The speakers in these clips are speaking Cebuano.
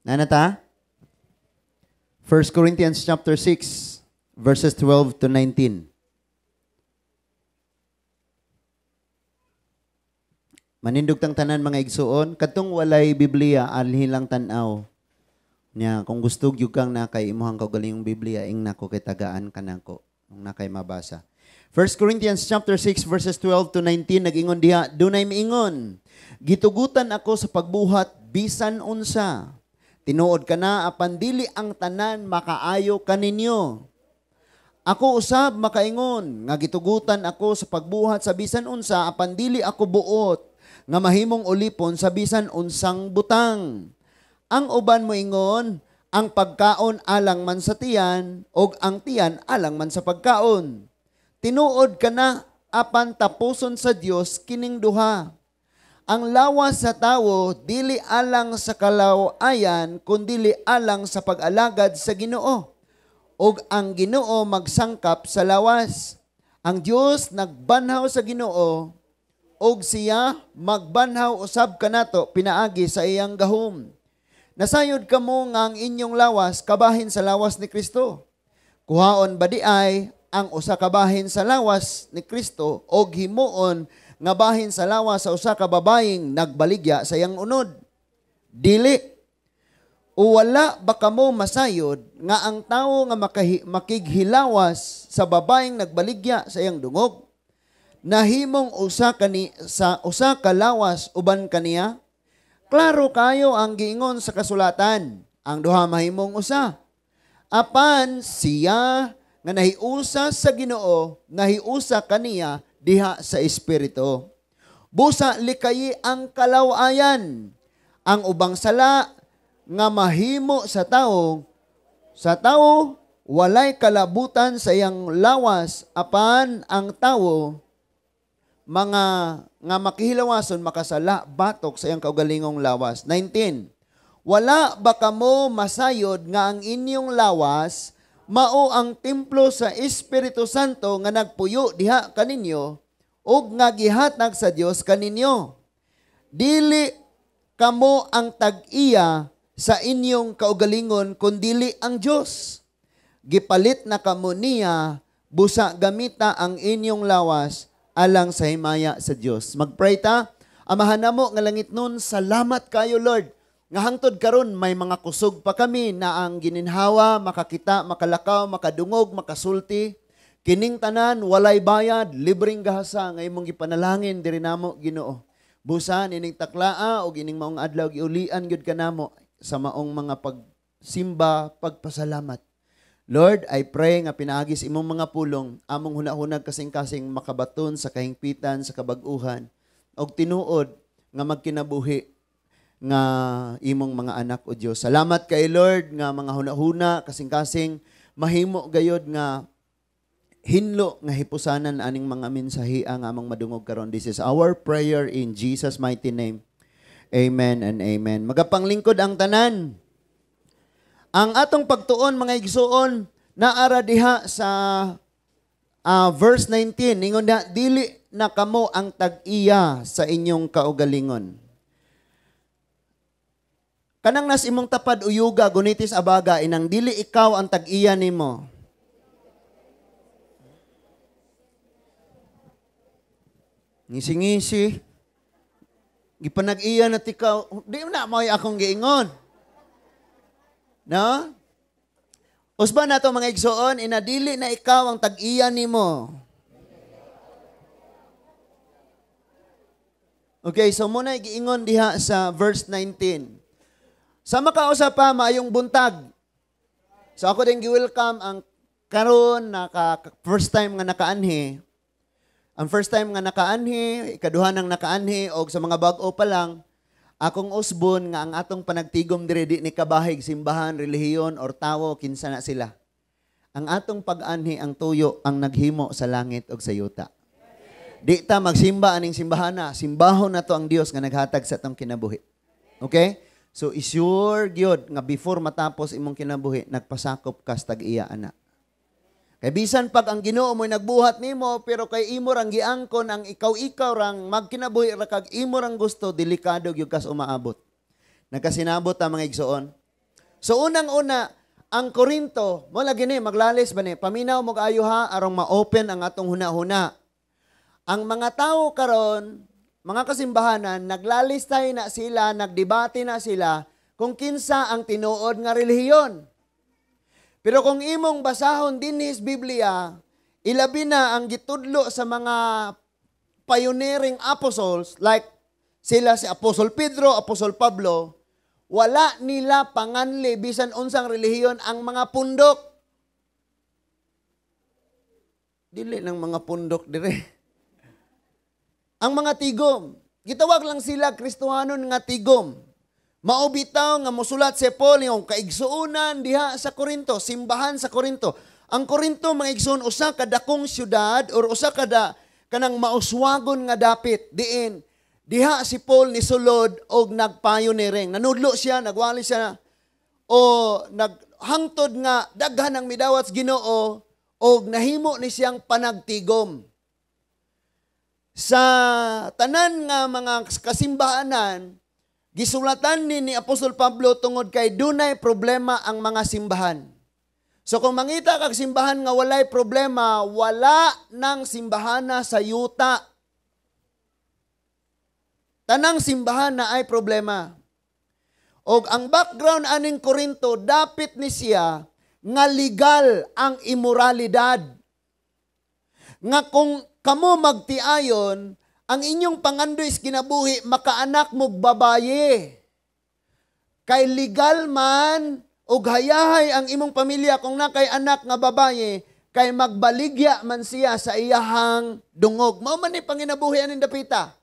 Nanata? 1 Corinthians chapter 6 verses 12 to 19. Manindog tang tanan mga igsuon, kadtong walay Biblia alhin lang tan-aw. Nya kung gusto gyud kang nakay imong kaugalingong Biblia, ing nako kay tagaan kanako kung nakay mabasa. 1 Corinthians chapter 6 verses 12 to 19 nag-ingon diha, dunay miingon, gitugutan ako sa pagbuhat bisan unsa. Tinuod kana apan dili ang tanan makaayo kaninyo. Ako usab makaingon nga gitugutan ako sa pagbuhat sa bisan unsa apan dili ako buot nga mahimong ulipon sa bisan unsang butang. Ang uban moingon, ang pagkaon alang man sa tiyan ug ang tiyan alang man sa pagkaon. Tinuod kana apan tapuson sa Dios kining duha. Ang lawas sa tawo dili alang sa kalawayan kundili alang sa pag-alagad sa Ginoo. Ug ang Ginoo magsangkap sa lawas. Ang Dios nagbanhaw sa Ginoo ug siya magbanhaw usab kanato pinaagi sa iyang gahom. Nasayod kamo nga ang inyong lawas kabahin sa lawas ni Kristo. Kuhaon ba di ay ang usa ka bahin sa lawas ni Kristo og himuon nga bahin sa lawas sa usa ka babayeng nagbaligya sa iyang unod? Dili. O wala ba kamo masayod nga ang tawo nga makighilawas sa babayeng nagbaligya sa iyang dungog nahimong usa kani sa usa ka lawas uban kaniya? Klaro kayo ang giingon sa kasulatan, ang duha mahimong usa. Apan siya nga nahiusa sa Ginoo, nahiusa kaniya diha sa espiritu. Busa likayi ang kalawayan, ang ubang sala nga mahimo sa tawo walay kalabutan sa iyang lawas, apan ang tawo mga nga makihilawason makasala batok sa iyang kaugalingong lawas. 19. Wala ba kamo masayod nga ang inyong lawas mao ang templo sa Espiritu Santo nga nagpuyo diha kaninyo ug nga gihatag sa Dios kaninyo? Dili kamo ang tag-iya sa inyong kaugalingon kundili ang Dios. Gipalit na kamo niya busa gamita ang inyong lawas alang sa himaya sa Dios. Magpray ta. Amahan namo nga langit nun, salamat kayo Lord. Nga hangtod karon may mga kusog pa kami na ang gininhawa, makakita, makalakaw, makadungog, makasulti. Kining tanan walay bayad, libreng gahasa nga imong gipanalangin diri namo Ginoo. Busa ining taklaa og ining maong adlaw giulian gyud kanamo sa maong mga pagsimba, pagpasalamat. Lord, I pray nga pinaagi sa imong mga pulong, among hunahunag kasing-kasing makabaton sa kahingpitan, sa kabag-uhan, og tinuod nga magkinabuhi nga imong mga anak o Dios. Salamat kay Lord nga mga hunahuna kasing-kasing mahimo gayod nga hinlo nga hipusanan aning mga mensahe nga among madungog karon. This is our prayer in Jesus' mighty name. Amen and amen. Magapanglingkod ang tanan. Ang atong pagtuon mga igsuon naara diha sa verse 19 ningon na dili na kamo ang tag-iya sa inyong kaugalingon. Kanang nas imong tapad uyuga gunitis abaga inang dili ikaw ang tag-iya nimo. Ngisi-ngisi. Gipanag-iya na tikaw, di na mo'y akong giingon. No? Usba na to mga igsoon, inadili na ikaw ang tag-iya nimo. Okay, so muna giingon diha sa verse 19. Sa makausa pa, maayong buntag. So ako din gi-welcome ang karon naka first time nga nakaanhi. Ang first time nga nakaanhi, ikaduha nang nakaanhi og sa mga bag-o pa lang, akong usbon nga ang atong panagtigom diri di ni kabahig simbahan, relihiyon or tawo kinsa na sila. Ang atong pag-anhi ang tuyo ang naghimo sa langit ug sa yuta. Di ta magsimba aning simbahana, simbahon nato ang Dios nga naghatag sa atong kinabuhi. Okay? So isure gyud nga before matapos imong kinabuhi, nagpasakop ka sa tag-iya ana. Kay bisan pag ang Ginoo mo'y nagbuhat nimo pero kay imo rang giangkon ang ikaw-ikaw rang magkinabuhi ra kag imo rang gusto, delikado gyud kas umaabot. Nagkasinabot ta mga igsoon. So unang-una, ang Korinto, mo lagi ni maglalis ba ni, paminaw mo kaayo ha, arong ma-open ang atong huna-huna. Ang mga tao karon, mga kasimbahanan, naglalistay na sila, nagdebate na sila kung kinsa ang tinuod nga relihiyon. Pero kung imong basahon dinhi sa Biblia, ilabi na ang gitudlo sa mga pioneering apostles like sila si Apostol Pedro, Apostol Pablo, wala nila panganli bisan unsang relihiyon ang mga pundok. Dili ng mga pundok dire. Ang mga tigom, gitawag lang sila Kristohanon nga tigom. Mao bitaw nga mosulat si Paul yung kaigsuonan diha sa Korinto, simbahan sa Korinto. Ang Korinto, mga igsoon, usa ka dakong syudad or usa ka kanang mauswagon nga dapit diin. Diha si Paul nisulod og nagpioneering. Nanudlo siya, nagwali siya o naghangtod nga daghan ang midawat sa Ginoo og nahimo ni siyang panagtigom. Sa tanan nga mga kasimbahanan, gisulatan ni Apostol Pablo tungod kay dunay problema ang mga simbahan. So kung mangita kag simbahan nga walay problema, wala nang simbahana sa yuta. Tanang simbahan na ay problema. Og ang background aning Korinto, dapit ni siya nga legal ang imoralidad. Nga kung kamo magtiayon, ang inyong pangandoy sa kinabuhi, makaanak mog babaye. Kay legal man, og hayahay ang imong pamilya kung nakay anak nga babaye, kay magbaligya man siya sa iyahang dungog. Mao man ni panginabuhi aning dapita.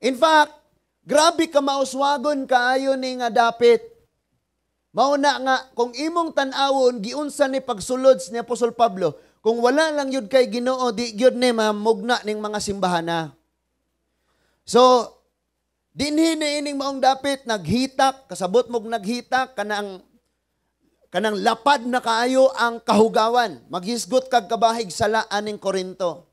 In fact, grabe ka mauswagon kaayo ni nga dapit. Mao na nga kung imong tan-awon giunsa ni pagsulod ni Apostol Pablo, kung wala lang yun kay Ginoo, di gyud ni mamugna ning mga simbahana. So, dinhi ni ining maong dapit naghitak, kasabot mog naghitak kanang kanang lapad na kaayo ang kahugawan. Maghisgot kag kabahig sala aning Korinto.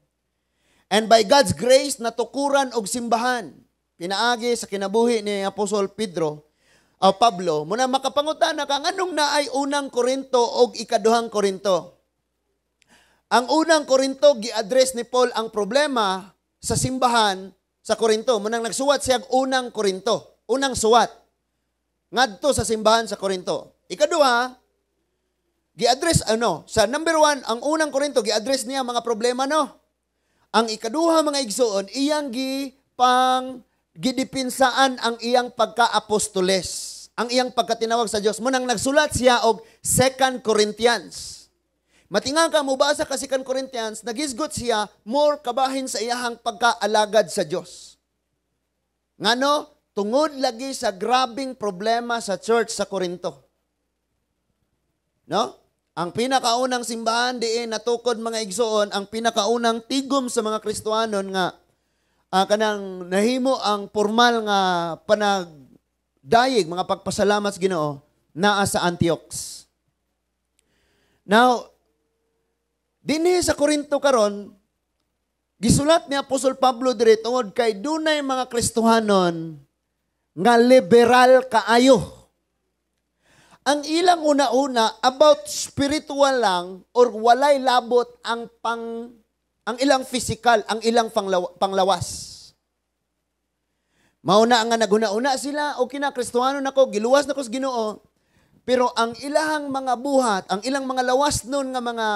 And by God's grace, natukuran og simbahan. Pinaagi sa kinabuhi ni Apostol Pedro, o Pablo, muna makapangutana ka, nganong naay unang Korinto og ikaduhang Korinto? Ang unang Korinto, gi-address ni Paul ang problema sa simbahan sa Korinto. Munang nagsuwat siya og unang Korinto, unang suwat ngadto sa simbahan sa Korinto. Ikaduha, gi-address ano, sa number 1, ang unang Korinto, gi-address niya mga problema, no? Ang ikaduha, mga igsoon, iyang gi pang gidipinsaan ang iyang pagka-apostoles, ang iyang pagkatinawag sa Dios. Munang nagsulat siya og 2 Corinthians. Matinga ka mobasa ka 2 Corinthians, nagisgot siya more kabahin sa iyahang pagkaalagad sa Dios. Ngano, tungod lagi sa grabing problema sa church sa Korinto. No? Ang pinakaunang simbahan diin natukod, mga igsoon, ang pinakaunang tigom sa mga Kristohanon nga kanang nahimo ang formal nga panagdayeg, mga pagpasalamat sa Ginoo, naa sa Antioch. Now, dinhi sa Korinto karon, gisulat ni Apostol Pablo diri tungod kay dunay mga Kristohanon nga liberal kaayo. Ang ilang una-una about spiritual lang or walay labot ang ilang physical, ang ilang panglawas. Mauna nga naghuna-una sila, okay na, Kristohano nako, giluwas nako sa Ginoo. Pero ang ilahang mga buhat, ang ilang mga lawas nun nga mga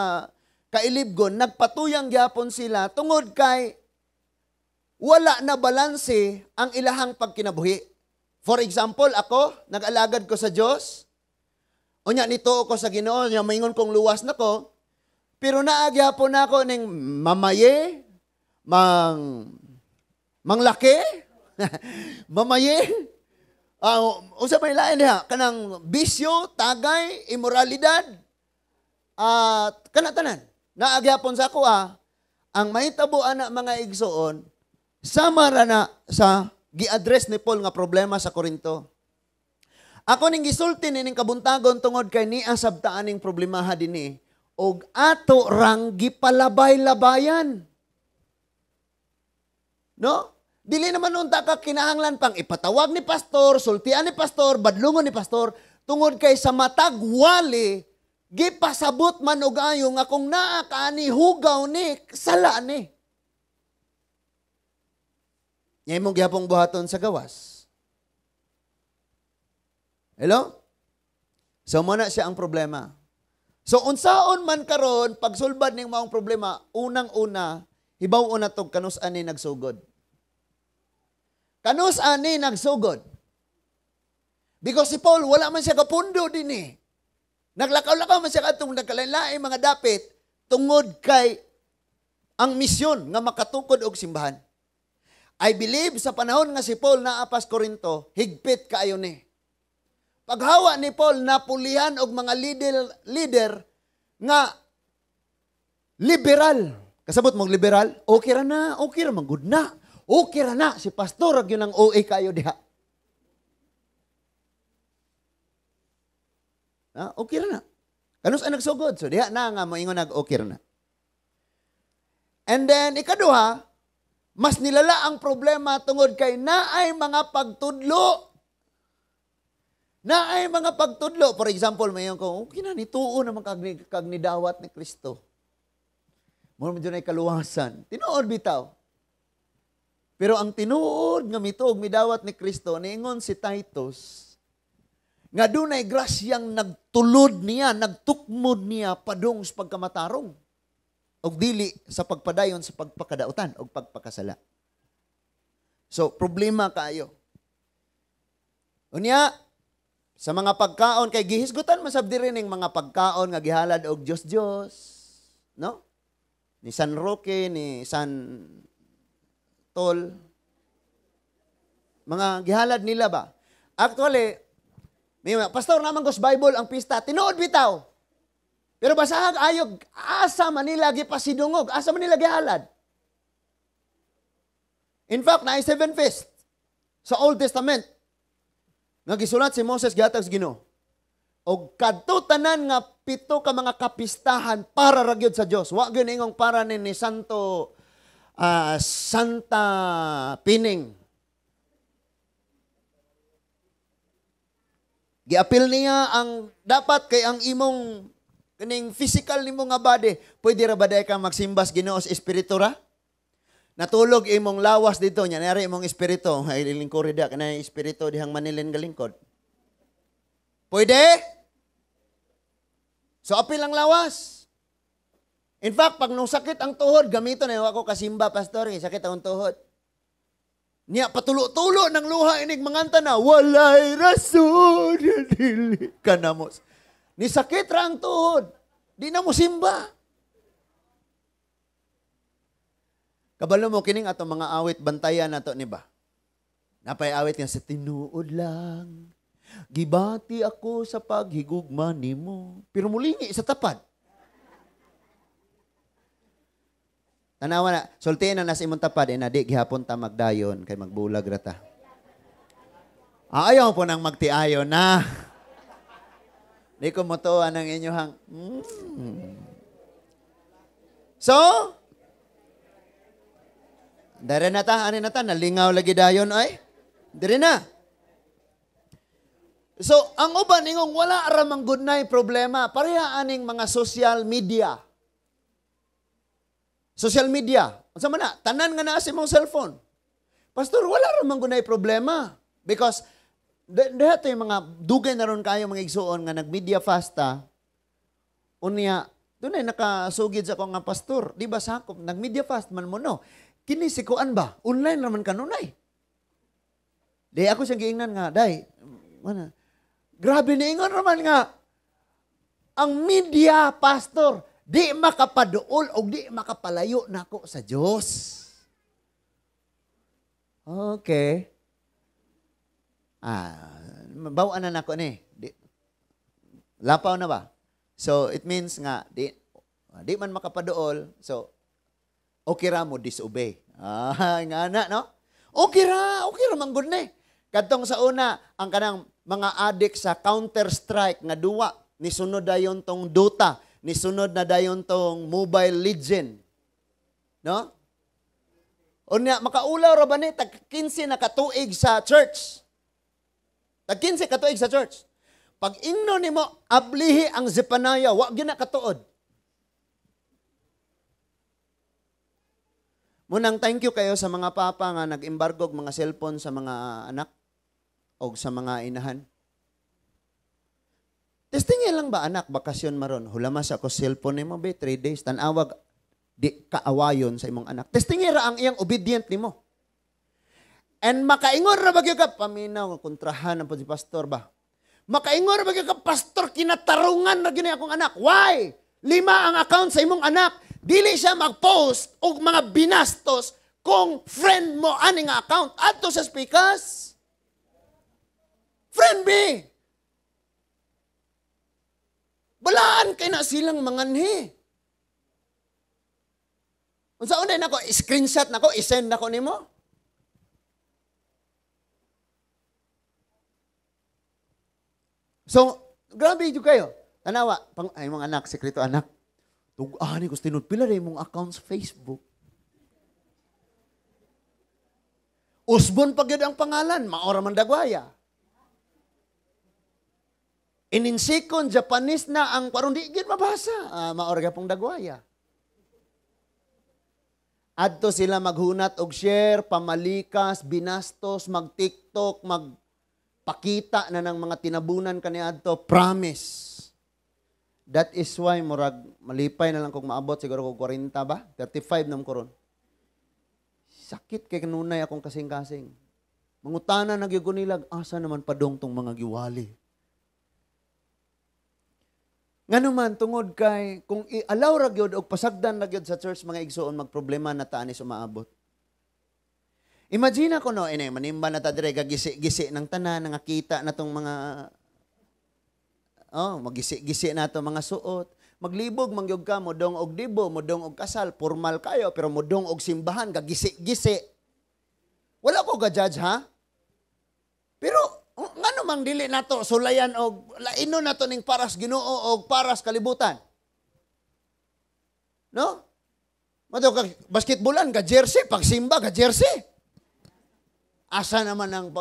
kailibgon, nagpatuyang gyapon sila tungod kay wala na balanse ang ilahang pagkinabuhi. For example, ako, nag-alagad ko sa Dios. Unya nito ako sa Ginoo, nya maingon kong luwas nako. Pero naagyapon nako ning mamaye, manglaki, mamaye. Unsa may lain diha? Kanang bisyo, tagay, imoralidad, at kana tanan. Naagyapon sa ako ang mahitabo ana, mga igsoon, sama ra na sa gi-address ni Paul nga problema sa Korinto. Ako ning gisulti nining kabuntagon tungod kay niya sabtaan ning problemaha dinhi og ato rang gipalabay-labayan. No? Dili naman unta ka kinahanglan pang ipatawag ni pastor, sultian ni pastor, badlungon ni pastor, Tungod kay sa matag wali, gipasabot man og ayo nga kung naa ka ani hugaw ni, sala ni. Nya imong gihapong buhaton sa gawas. Hello? So mo na siya ang problema. So unsaon man karon pagsulbad ning maong problema, unang-una hibaw-on na tog kanus ani nagsugod. Kanus ani nagsugod. Because si Paul wala man siya kapundo dinhi. Naglakaw-lakaw man siya kadtong nagkalain-laing mga dapit tungod kay ang misyon nga makatukod og simbahan. I believe sa panahon nga si Paul naa pas Korinto, higpit kaayo ni. Paghawa ni Paul, napulihan og mga leader nga liberal. Kasabot mong liberal? Okay ra na, okay ra man good na. Okay ra na si pastor gyud ang OA kayo diha. Ah, okay ra na. Kanus ang nagsugod? So diha na nga moingon nag okay ra na. And then ikaduha, mas nilala ang problema tungod kay naay mga pagtudlo. Naay mga pagtudlo. For example, mayon ko, okay na, nituo naman kag nidawat ni Kristo. Mura man dyan ay kaluwasan. Tinuod bitaw. Pero ang tinuod nga mituog midawat ni Kristo, niingon si Titus, nga dunay grasyang nagtulod niya, nagtukmod niya padung sa pagkamatarong. Og dili sa pagpadayon sa pagpakadautan og pagpakasala. So, problema kaayo. Unya, sa mga pagkaon, kay gihisgutan man sab diri ning mga pagkaon nga gihalad og Dios-Dios, no? Ni San Roque, ni San Tol. Mga gihalad nila ba? Actually, may mga, pastor naman gos Bible ang pista, tinuod bitaw. Pero basahag ayog, asa man nila gipasidungog, asa man nila gihalad. In fact, naay 7 feast sa Old Testament. Nga gisulat si Moses gihatag sa Ginoo. Og kadto tanan nga 7 ka mga kapistahan para ra gyud sa Dios. Wa gyud ingong para ni Santo Santa Pining. Giapil niya ang dapat kay ang imong kaning physical nimo nga body, pwede ra ba day ka magsimbas Ginoo sa espiritu ra? Natulog imong lawas dito nya, nari imong espiritu, ay lingkuri da kanay espiritu dihang manilin galingkod. Pwede? So apil ang lawas. In fact, pag nung sakit ang tuhod, gamito na ako kasimba, pastor, sakit ang tuhod. Niya patulo-tulo ng luha inig manganta na walay rason dili ka namo. Ni sakit ra ang tuhod, di na mo simba. Kabalo mo kining atong mga awit bantayan nato ni ba? Napay awit nga sa tinuod lang. Gibati ako sa paghigugma nimo. Pero mulingi sa tapad. Tanawa na, sultihin na nasa imong tapad, na di gihapon ta magdayon kay magbulag ra ta. Ayaw po nang magtiayon na. Di ko motuan ang inyohang. So, dere na ta, ani na ta, nalingaw lagi dayon ay. Dere na. So, ang uban ingong wala ra man gud nay problema, pareha aning mga social media. Social media, unsa man na, tanan nga naa sa imong cellphone. Pastor, wala ra man gud nay problema because diha to yung mga dugay na ron kayo mga igsuon nga nagmedia fasta. Unya, dunay nakasugid sa ako nga pastor, di ba sakop nagmedia fast man mo no. Kini si kuan ba? Online raman kanunay. Di ako siyang giingnan nga, day, mana. Grabe niingon raman nga. Ang media, pastor, di makapaduol o di makapalayo nako sa Diyos. Okay. Bawaan na nako ni. Di, lapaw na ba? So, it means nga, di man makapaduol, so, okay ra mo disobey. Nga na, no? Okay ra man gud ni. Kadtong sa una, ang kanang mga adik sa Counter-Strike nga duwa, nisunod dayon tong Dota, nisunod na dayon tong Mobile Legend. No? Unya, makaulaw ra ba ni tag 15 na katuig sa church. Tag 15 katuig sa church. Pag ingno nimo, ablihi ang Zephaniah, wa gyud na katuod. Munang thank you kayo sa mga papa nga nag-embargo og mga cellphone sa mga anak og sa mga inahan. Testingin lang ba anak, bakasyon maron, hulamas ako cellphone nimo be 3 days, tan-awag di kaawayon sa imong anak. Testingin ra ang iyang obedient nimo. And makaingon ra ba gyud ka paminaw kontrahan ang si pastor ba? Makaingon ra ba gyud ka pastor kinatarungan ra gyud akong anak. Why? 5 ang account sa imong anak. Dili siya mag-post og mga binastos kung friend mo ani nga account adto sa speakers. Friend be. Balaan kay na silang manganhi. Unsa unay nako screenshot nako i-send nako nimo. So, grabe jud kayo. Tanawa, pang ay mga anak, sekreto anak. Tug-ani ko tinud pila ra imong account sa Facebook. Usbon pa gyud ang pangalan, maora man dagwaya. Ininsikon Japanese na ang parang di gyud mabasa, maora gyapong dagwaya. Adto sila maghunat og share, pamalikas, binastos, mag-TikTok, magpakita na ng mga tinabunan kaniadto, promise. That is why murag malipay na lang kung maabot siguro kog 40 ba? 35 na ko ron. Sakit kay kanunay akong kasing-kasing. Mangutana na gyud ko nila, asa naman padong tong mga giwali. Ngano man tungod kay kung i-allow ra gyud og pasagdan ra gyud sa church mga igsoon, magproblema na ta ani sumaabot. Imagine ako no, ine manimba na ta dire gagisi-gisi ng tanan, nangakita na tong mga magisi-gisi na to mga suot. Maglibog mangyog ka, modong og dibo, modong og kasal, formal kayo, pero modong og simbahan, gagisi-gisi. Wala ko ga-judge ha? Pero ngano mang dili nato sulayan og laino nato ning paras Ginoo og paras kalibutan? No? Mato ka basketballan ka jersey, pagsimba ka jersey. Asa naman ang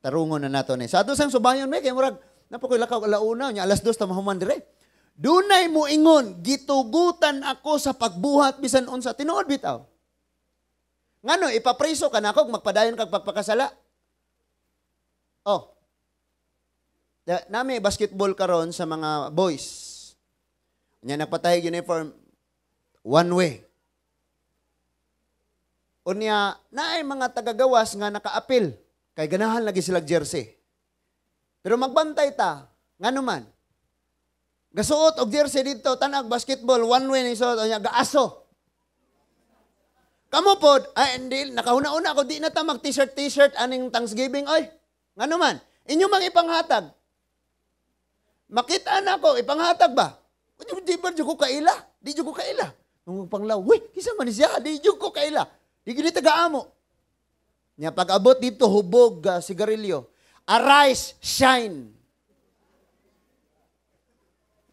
tarungon na nato ni. Sa ato sang subayon may kay murag napakoy lakaw alauna nya 2:00 ta mahuman dire. Dunay mo ingon, gitugutan ako sa pagbuhat bisan unsa. Tinuod bitaw. Ngano ipapriso ka nako magpadayon kag pagpakasala? Oh. Nami basketball karon sa mga boys. Nya nagpatay uniform one way. Unya naay mga tagagawas nga nakaapil kay ganahan lagi sila jersey. Pero magbantay ta, ngano man? Gasuot og jersey didto, tanag basketball one way ni suot, unya gaaso. Kamo pod, ay hindi nakahuna-una ako di na ta mag t-shirt t-shirt aning Thanksgiving oy. Ngano man? Inyo mang ipanghatag. Makita na ako, ipanghatag ba? Di ba ko kaila? Di ko kaila. Nung panglaw, uy, kisa man siya, di ko kaila. Di gini taga-amo. Nya pag-abot dito, hubog, sigarilyo. Arise, shine.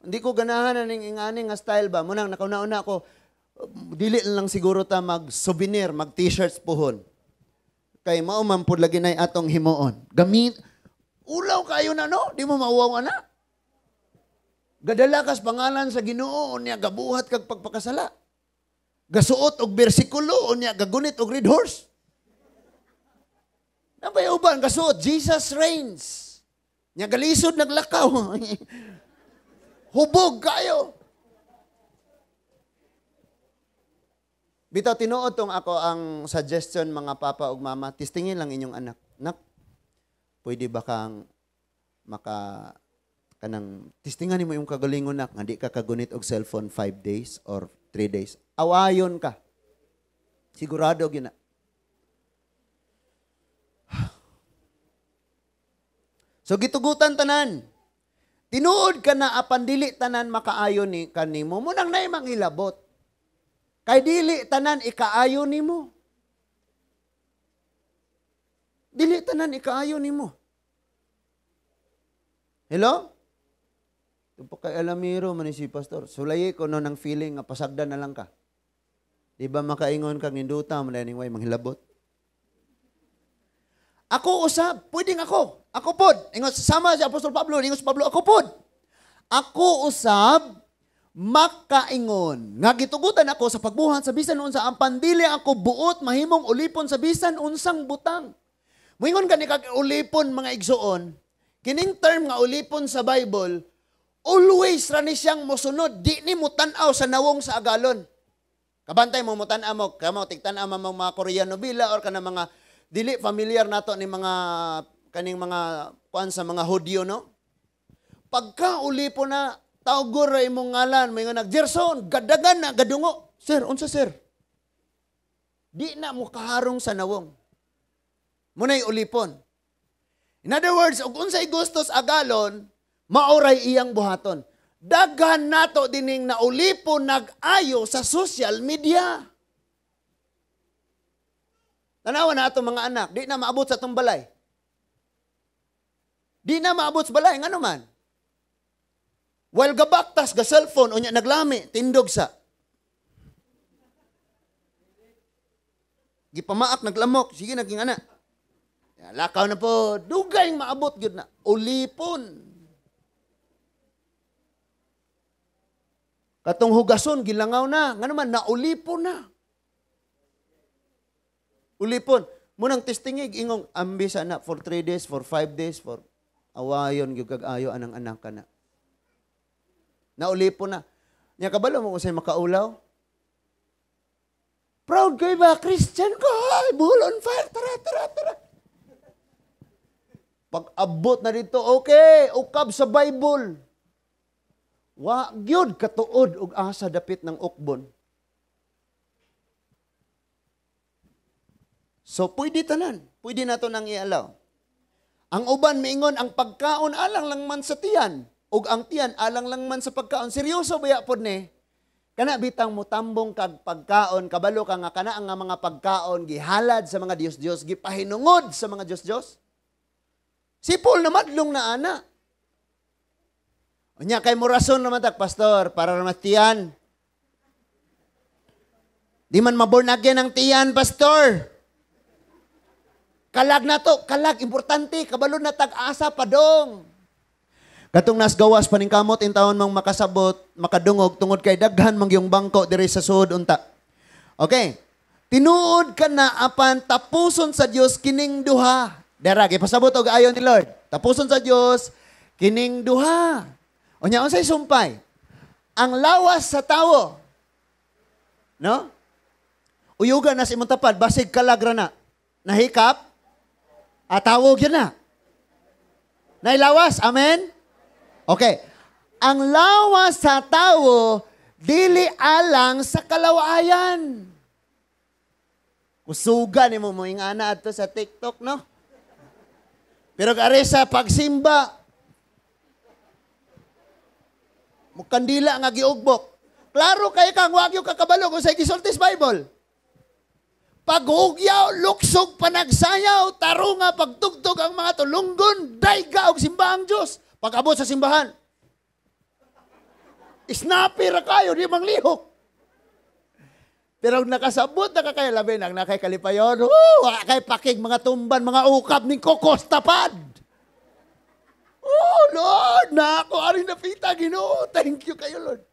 Hindi ko ganahan aning ingani nga style ba. Munang nakauna-una ako, dili lang siguro ta mag-souvenir, mag-t-shirts puhon. Kay mao man pud lagi nay atong himuon. Gamit ulaw kayo na no, di mo mauwaw ana. Gadala kas pangalan sa Ginoo unya gabuhat kag pagpakasala. Gasuot og bersikulo unya gagunit og red horse. Nabay uban gasuot Jesus reigns. Nya galisod naglakaw. Hubog kayo. Bitaw tinuod tong ako ang suggestion mga papa ug mama, testingin lang inyong anak. Nak, pwede ba kang maka kanang testingan nimo imong kagalingon nak nga di ka kagunit og cellphone 5 days or 3 days. Awayon ka. Sigurado gyud na. So gitugutan tanan. Tinuod ka na apan dili tanan makaayon ni kanimo, munang naay mangilabot. Kay dili tanan ikaayo nimo. Dili tanan ikaayo nimo. Hello? Ito kay Alamiro man si pastor. Sulayi ko no ng feeling nga pasagdan na lang ka. Di ba makaingon kag ninduta man ning way manghilabot? Ako usab, pwedeng ako. Ako pod, ingon sama si Apostol Pablo, ingon si Pablo, ako pod. Ako usab makaingon nga gitugutan ako sa pagbuhat sa bisan unsa apan dili ako buot mahimong ulipon sa bisan unsang butang. Moingon gani kag ulipon, mga igsuon, kining term nga ulipon sa Bible, always ra ni siyang mosunod, di ni mo tan-aw sa nawong sa agalon. Kabantay mo mo tan-aw mo, kamo tigtan-aw mo mga Korean novela or kana mga dili familiar nato ni mga kaning mga kuan sa mga Hudyo, no? Pagka ulipon na, tawgor ra imong ngalan, may nga nag Gerson, gadagan na gadungo. Sir, unsa sir? Di na mo kaharong sa nawong. Muna'y ulipon. In other words, ug unsay gusto sa agalon, maoray iyang buhaton. Daghan nato dining naulipon nag-ayo sa social media. Tanawa na ato mga anak, di na maabot sa atong balay. Di na maabot sa balay, ngano man? While gabaktas, ga cellphone, unya naglami, tindog sa. Gipamaak, naglamok, sige naging anak. Lakaw na po, dugay maabot gyud na. Ulipon. Katong hugason, gilangaw na. Ngano man, naulipon na. Ulipon. Munang testingig, ingong, ambisa na for 3 days, for 5 days, for awayon, gyud kag ayo anang anak ka na. Naulipon na. Nya kabalo mo kung sa'yo makaulaw? Proud kayo ba? Christian ko! Ay, bull on fire! Tara, tara, tara! Pag-abot na dito, okay, ukab sa Bible. Wa gyud katuod og asa dapit ng ukbon. So pwede tanan, pwede nato nang ialaw. Ang uban miingon ang pagkaon alang lang man sa tiyan ug ang tiyan alang lang man sa pagkaon. Seryoso ba pod ni? Kana bitang mutambong kag pagkaon, kabalo ka nga kana ang mga pagkaon gihalad sa mga Dios-Dios, gipahinungod sa mga Dios-Dios. Si Paul na madlong na ana. Unya kay mo rason naman tak pastor para naman tiyan. Di man maborn again ang tiyan, pastor. Kalag na to, kalag importante, kabalo na tag-asa padong. Katong nasgawas paningkamot intawon mang makasabot, makadungog tungod kay daghan mang yung bangko diri sa suod unta. Okay. Tinuod ka na apan tapuson sa Dios kining duha. Dara gipasabot og ayon ni Lord. Tapuson sa Dios kining duha. Unya unsay sumpay? Ang lawas sa tawo. No? Uyugan na sa imong tapad basig kalagra na. Nahikap atawog yun na. Nailawas, amen? Okay. Ang lawas sa tawo dili alang sa kalawayan. Kusugan nimo mo ingana adto sa TikTok, no? Pero ari sa pagsimba, mukandila nga giugbok. Klaro kay kang wag yung kakabalo kung sa gisulti sa Bible. Paghugyaw, luksog, panagsayaw, tarunga, pagtugtog ang mga tulunggon, dayga og simbahan Dios. Pag-abot sa simbahan, snappy ra kayo, di manglihok. Pero nakasabot na kakay, labi nang nakay kalipayon, wala kay pakig mga tumban, mga ukap, ning kokos tapad. Oh, Lord, na ako aring napita, Ginoo. Thank you kayo, Lord.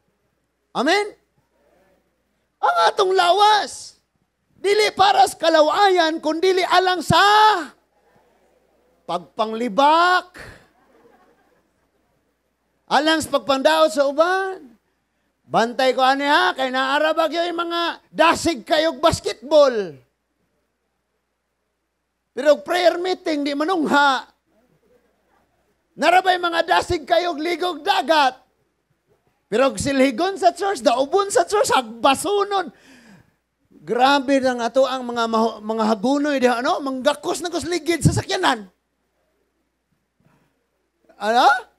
Amen? Ang atong lawas, dili para sa kalawayan, kundili alang sa pagpanglibak. Alang sa pagpangdaot sa uban. Bantay ko ani ha, kay naarabag yung mga dasig kayog basketball. Pero prayer meeting, di manungha. Narabay mga dasig kayog ligog dagat. Pero silhigon sa church, daubon sa church, hagbasunon. Grabe na nga to ang mga hagunoy diha, ano? Manggakos na kusligid sa sakyanan. Ano?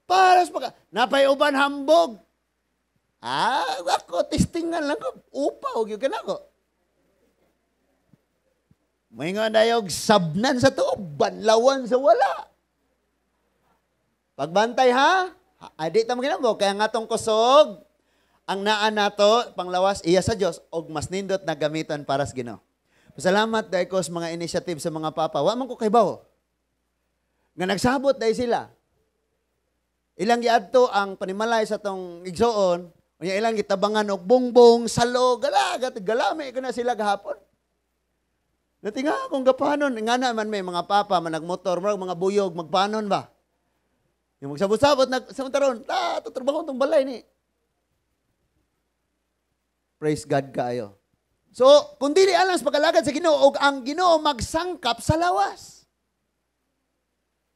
Para sa pagka, napay uban hambog. Ah, ako, testingan lang ko. Upa, og yun ka na ko. May nga dayog sabnan sa tuo, banlawan sa wala. Pagbantay ha? Adi ta maginamo, kaya nga tong kusog, ang naa nato, panglawas, iya sa Dios og mas nindot na gamiton para sa Ginoo. Pasalamat dahil ko sa mga initiative sa mga papa. Wa man ko kaybaw. Nga nagsabot dahil sila. Ilang giadto ang panimalay sa tong igsoon, unya ilang gitabangan og bongbong, salo, galagat, galami ka na sila gahapon. Natinga akong gapanon, nga naman may mga papa, managmotor, mga buyog, magpanon ba? Yung magsabot-sabot, sa taron, ta, tutrabaho tong balay ni. Praise God kaayo. So, kung dili alang sa pag-alagad sa Ginoo, og ang Ginoo magsangkap sa lawas.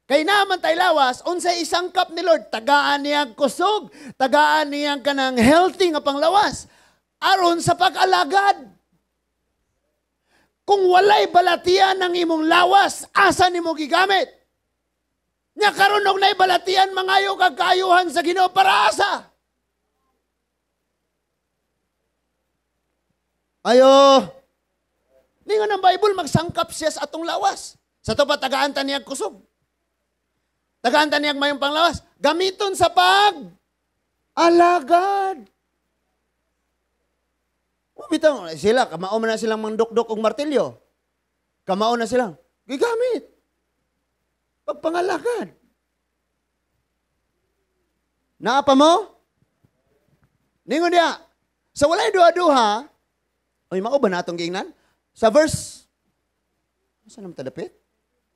Kay naman tay lawas, unsay isangkap ni Lord, tagaan niyang kusog, tagaan niyang kanang healthy nga panglawas, aron sa pag-alagad. Kung walay balatian ng imong lawas, asa nimo gigamit? Nya karon og nay balatian, mangayo kag kaayuhan sa Ginoo para asa? Ayo. Ningon ang Bible, magsangkap siya sa atong lawas. Sa to pa tagaan ta niyang kusog. Tagaan ta niyang mayong panglawas. Gamiton sa pag-alagad. Bitaw sila, kamao man na silang mangdukdok og martilyo. Kamao na silang gigamit. Pagpangalagad. Naa pa mo? Ningon diya, sa walay duha-duha, oy, mao ba na atong giingnan? Sa verse, saan naman talapit?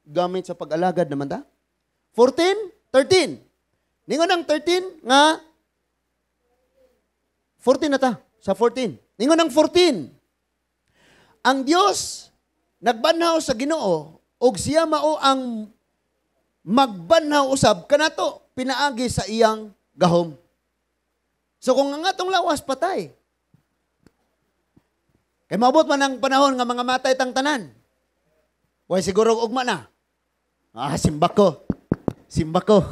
Gamit sa pag-alagad naman ta? 14, 13. Ningon ang 13 nga, 14 na ta, sa 14. Ningon ang 14. Ang Dios nagbanhaw sa Ginoo, og siya mao ang magbanhaw usab kanato pinaagi sa iyang gahom. So kung ang atong lawas patay, kay maabot man ang panahon nga mga matay tang tanan. Way siguro ugma na. Ah, simbako. Simbako.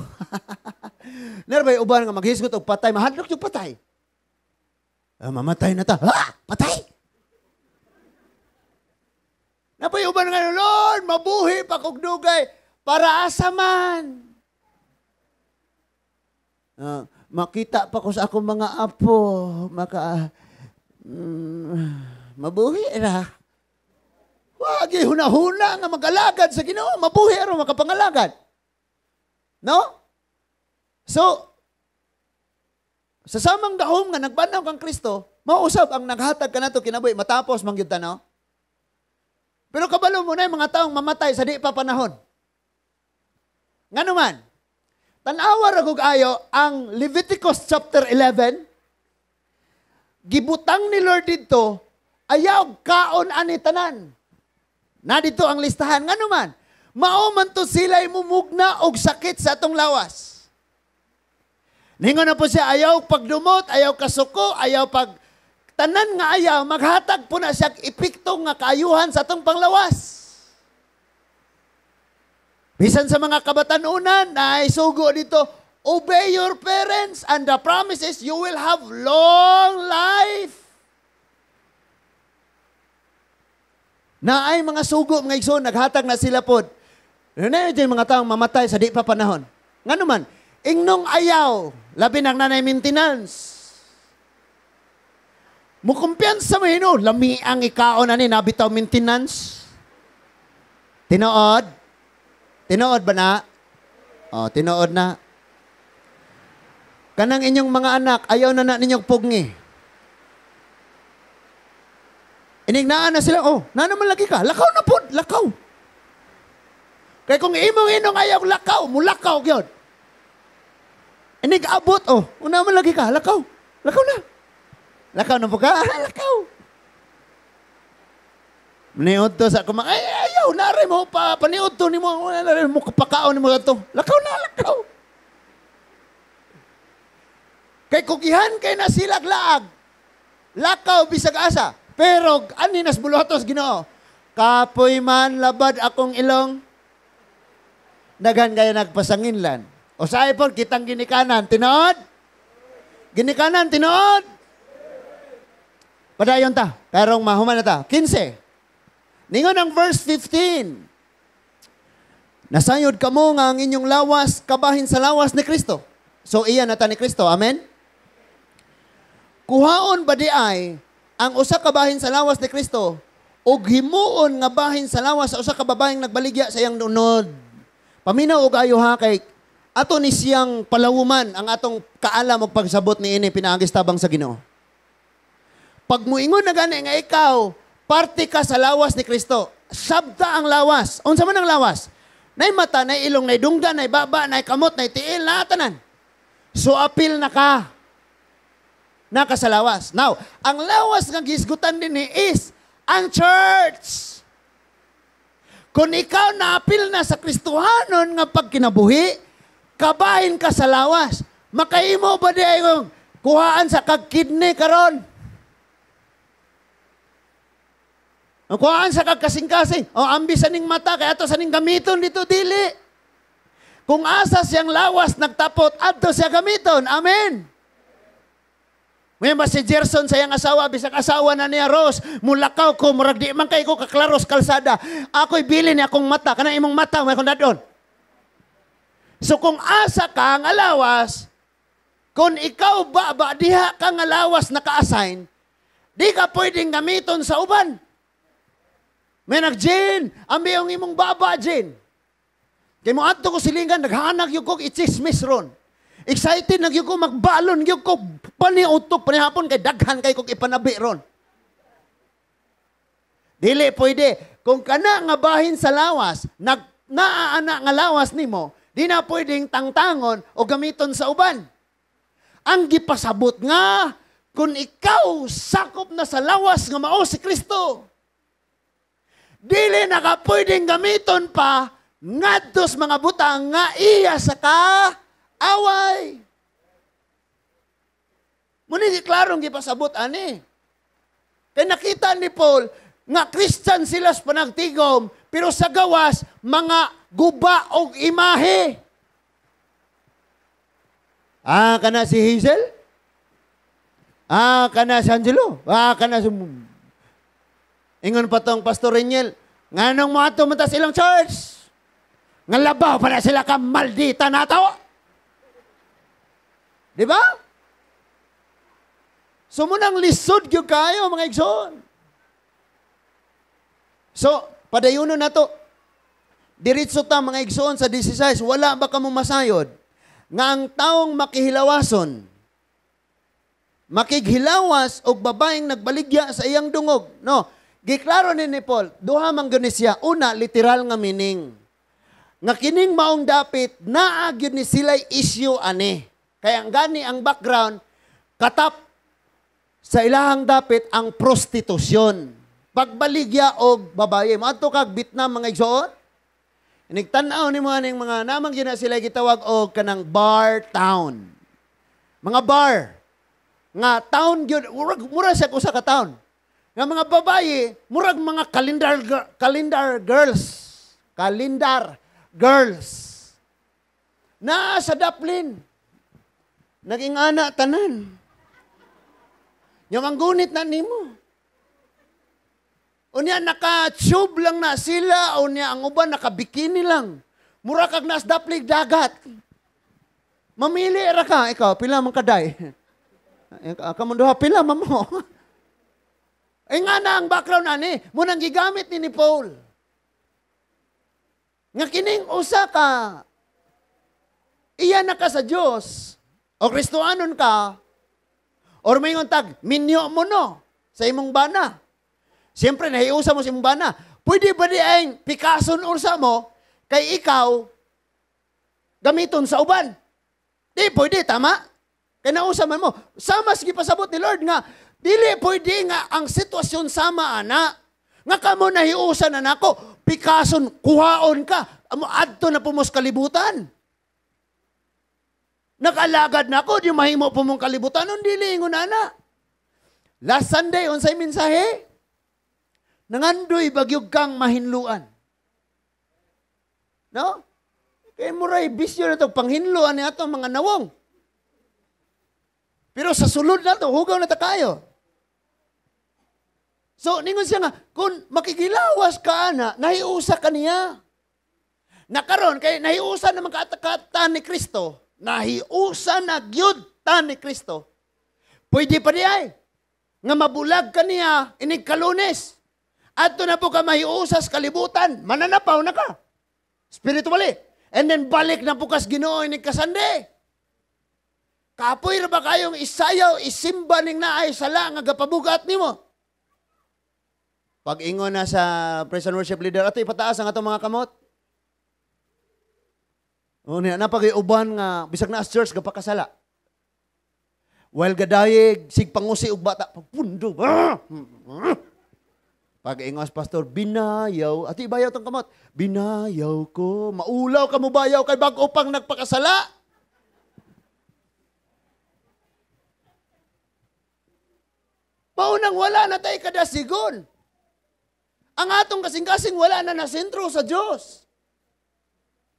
Narbay uban nga maghisgot og patay, mahadlok yung patay. Ah, mamatay na ta. Ah, patay. Napay uban nga, Lord, mabuhi pa kog dugay para asa man. Makita pa ko sa akong mga apo, mabuhi ra. Wagi hunahuna nga mag-alagad sa Ginoo, mabuhi aron makapangalagad. No? So, sa samang gahom nga nagbanhaw kang Kristo, mausab ang naghatag kanato kinabuhi matapos man gyud ta, no? Pero kabalo mo na yung mga taong mamatay sa di pa panahon. Ngano man, tan-awa ra kog ayo ang Leviticus chapter 11, gibutang ni Lord didto, ayaw kaon ani tanan. Na dito ang listahan. Ngano man, mao man to sila'y mumugna og sakit sa atong lawas. Ningon na po siya, ayaw pagdumot, ayaw kasuko, ayaw pag tanan nga ayaw, maghatag po na siya epekto nga kaayuhan sa atong panglawas. Bisan sa mga kabatanunan, na isugo dito, obey your parents and the promise is you will have long life. Na ay mga sugo, mga igsoon, naghatag na sila pod. Na yung mga taong mamatay sa di pa panahon. Ngano man, ingnong ayaw, labi nang nanay maintenance. Mukumpiyansa mo hino, lami ang ikaon ani, nabitaw maintenance. Tinuod? Tinuod ba na? O, tinuod na. Kanang inyong mga anak, ayaw na na ninyong pugni. Inignaan na sila, oh, na naman lagi ka, lakaw na po, lakaw. Kaya kung imong inong ayaw lakaw, mulakaw yun. Inig-abot, oh, una man lagi ka, lakaw, lakaw na. Lakaw na po ka, lakaw. Niod to sa kumang, ay, ayaw, nari mo pa, paniod to, ni mo, nari mo, kapakaon ni mo ito. Lakaw na, lakaw. Kay kugihan kay nasilag laag, lakaw bisag asa. Pero, ani nas buluhatos Ginoo? Kapoy man labad akong ilong, daghan kayo nagpasanginlan. O sa iPhone, kitang ginikanan, tinuod? Ginikanan, tinuod? Padayon ta, karong mahuman na ta. 15. Ningon ang verse 15. Nasayod kamo nga ang inyong lawas, kabahin sa lawas ni Kristo. So, iyan na ta ni Kristo. Amen? Kuhaon ba di ay ang usa ka bahin sa lawas ni Kristo ug himuon nga bahin sa lawas sa usa ka babaeng nagbaligya sa iyang unod. Paminaw og ayo ha, kay ato ni siyang palawuman ang atong kaalam og pagsabot niini pinaagis tabang sa Ginoo. Pag muingon na gani nga ikaw, parte ka sa lawas ni Kristo. Sabta ang lawas. Unsa man ang lawas? Nay mata, nay ilong, nay dunggan, nay baba, nay kamot, nay tiil, na tanan. So apil na ka. Naka sa lawas. Now, ang lawas nga gisgutan din ni is ang church. Kung ikaw naapil na sa Kristohanon nga pagkinabuhi, kabahin ka sa lawas. Makaimo ba di ay kung kuhaan sa kag kidney karon? Ang kuhaan sa kag kasing-kasing. O ambi sa ning mata, kaya ato sa ning gamiton dito, dili. Kung asa siyang lawas nagtapot, adto siya gamiton. Amen. Ngayon ba si Gerson sa iyang asawa, bisag asawa na niya Rose, mulakaw ko, murag di man kay ko kaklaros kalsada. Ako'y bilin niya akong mata, kanang imong mata, may akong dadon. So kung asa ka ang alawas, kung ikaw ba diha ka ang alawas naka-assign, di ka pwedeng gamiton sa uban. May nag-gin, ambi ang imong baba, gin. Kay mo adto ko silingan, naghanag yung kog itsismis ron. Excited na gyud ko, magbalon gyud ko, paniutok, panihapon, kay daghan kay kog ipanabi ron. Dili pwede. Kung kana nga bahin sa lawas, naaana nga lawas nimo, di na pwedeng tangtangon o gamiton sa uban. Ang gipasabot nga, kung ikaw sakop na sa lawas nga mao si Kristo, dili na ka pwedeng gamiton pa ngadto sa mga butang nga iya sa ka away. Muna klarong gipasabot ani. Kaya nakita ni Paul nga Christian sila sa panagtigom, pero sa gawas mga guba og imahe. Ah, kana si Hazel? Ah, kana si Angelo? Ah, kana si Ingon pa tong Pastor Reniel, nganong mo ato man ta silang church? Nga labaw pa na sila ka maldita na tawa. Di ba? So munang lisod gyud kayo mga igsoon. So, padayuno na to. Diretso ta mga igsoon sa 16, wala ba kamo masayod nga ang taong makihilawason, makighilawas og babaeng nagbaligya sa iyang dungog, no? Giklaro ni Paul, duha man gyud ni siya. Una, literal nga meaning. Nga kining maong dapit, naa gyud ni sila'y issue ani. Kaya ang gani ang background, katap sa ilahang dapit ang prostitusyon. Pagbaligya og babaye. Moadto kag Vietnam mga igsoon. Inigtan-aw nimo aning mga namang gyud na sila gitawag og kanang bar town. Mga bar nga town gyud, mura siya usa ka town. Nga mga babaye, murag mga calendar girls. Calendar girls. Naa sa Daplin. Naging ana tanan. Yung ang gunit na nimo. Unya naka-tube lang na sila, unya ang uban naka-bikini lang. Mura kag nas daplig dagat. Mamili ra ka, ikaw pila man kaday. Kamunduha pila man mo. Eh nga na ang background ani, mo nang gigamit ni Paul. Nga kining usa ka iya na ka sa Dios o Kristohanon ka or maingon tag minyo mo no sa imong bana. Siyempre nahiusa mo sa imong bana. Pwede ba di ay pikason ursa mo kay ikaw gamiton sa uban? Di pwede, tama? Kay nausa man mo. Sama sige pasabot ni Lord nga dili pwede nga ang sitwasyon sama ana. Nga kamo nahiusa na nako, pikason kuhaon ka, amo adto na pumos kalibutan. Nakalagad na ako, di mahimo po mong kalibutan, nun dili ingon ana. Last Sunday, unsay mensahe? Nangandoy bagyog kang mahinluan. No? Kay muray bisyo na to, panghinluan ni ato mga nawong. Pero sa sulod na to, hugaw na ta kayo. So, ningon siya nga, kung makigilawas ka ana, nahiusa ka niya. Nakaron, kay nahiusa na magkatakata ni Kristo, nahiusa na gyud ta ni Kristo. Pwede pa di ay, nga mabulag ka niya, inig kalunes. Adto na po ka mahiusa sa kalibutan, mananapaw na ka. Spiritually. And then balik na bukas Ginoo inig kasande. Kapoy ra ba kayong isayaw, isimba ning naay sala nga gapabugat nimo? Pag ingon na sa praise and worship leader, ato ipataas ang atong mga kamot. O niya, napag-uban nga bisag na as church gapakasala. While gadayeg sig pangusi og bata, pagpundo. Pag ingos pastor, binayaw, ato ibayaw tong kamot. Binayaw ko, maulaw ka mo bayaw kay bag-o pang nagpakasala. Maunang wala na tayo kadasigon. Ang atong kasing-kasing wala na nasentro sa Diyos.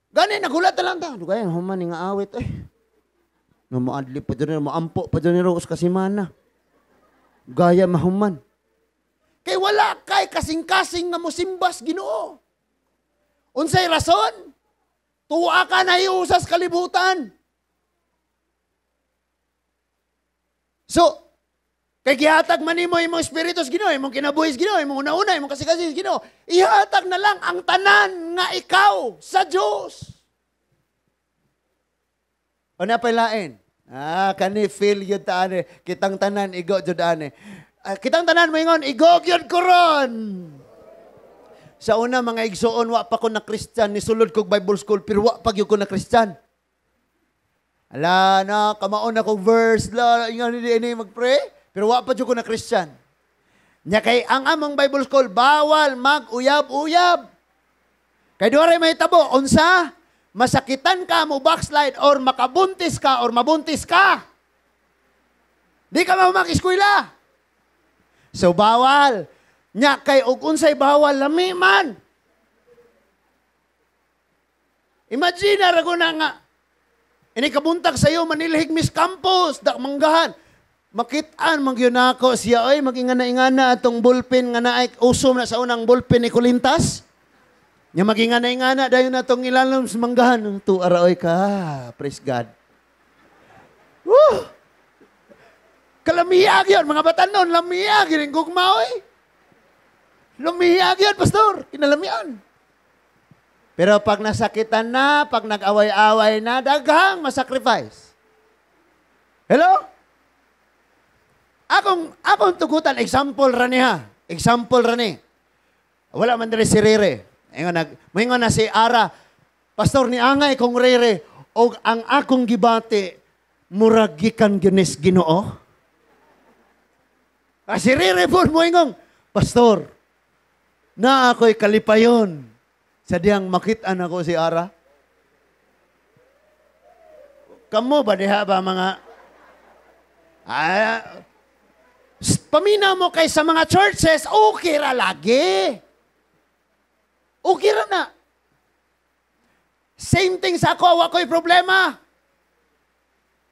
Gani, nagulat na lang ta. Dugay, human ni nga awit eh. Nga moadlib pa dyan, moampo pa dyan ni kasimana. Gaya mahuman. Kay wala kay kasing-kasing nga mosimbas Ginoo. Unsay rason? Tuwa ka na iusas kalibutan. So, kay gihatag man nimo imong espiritu sa Ginoo, imong kinabuhi sa Ginoo, imong una-una, imong kasing-kasing sa Ginoo, ihatag na lang ang tanan nga ikaw sa Dios. O na pailain. Ah, kani feel yun ta ani, kitang tanan igo jud ani. Kitang tanan moingon igo gyud ko ron. Sa una mga igsoon wa pa ko na Christian, nisulod kog Bible school pero wa pa gyud ko na Christian. Ala na kamaon na kog verse la ingon ni magpray. Pero wa pa jud ko na Christian. Nya kay ang among Bible school bawal mag-uyab-uyab. Kay duha may tabo unsa? Masakitan ka mo backslide or makabuntis ka or mabuntis ka. Di ka mag-eskwela. So bawal. Nya kay og unsay bawal lami man. Imagine ra ko na nga ini kabuntag sayo manilhig Miss Campus dak manggahan. Makitaan man gyud nako siya oy magingana-ingana atong bullpen nga naay usom na sa unang bullpen ni Kulintas. Nya magingana-ingana dayon atong ilalom sa manggahan tu ara oy ka. Praise God. Woo! Kalamiag yun, mga batanon, lamiag yun, gugma oy. Lamiag yun, pastor, kinalamian. Pero pag nasakitan na, pag nag-away-away na, daghang masacrifice. Hello? Akong tugutan, example ra ni ha. Example ra ni. Wala man diri si Rere. Moingon na si Ara, pastor ni angay kong Rere, og ang akong gibati, murag gikan ginis Ginoo. Ah, si Rere po moingong, pastor, na ako'y kalipayon sa diyang makit-an ako si Ara. Kamo ba diha ba mga... Ah, pamina mo kay sa mga churches, okay ra lagi. Okay ra na. Same thing sa ako, ako'y problema.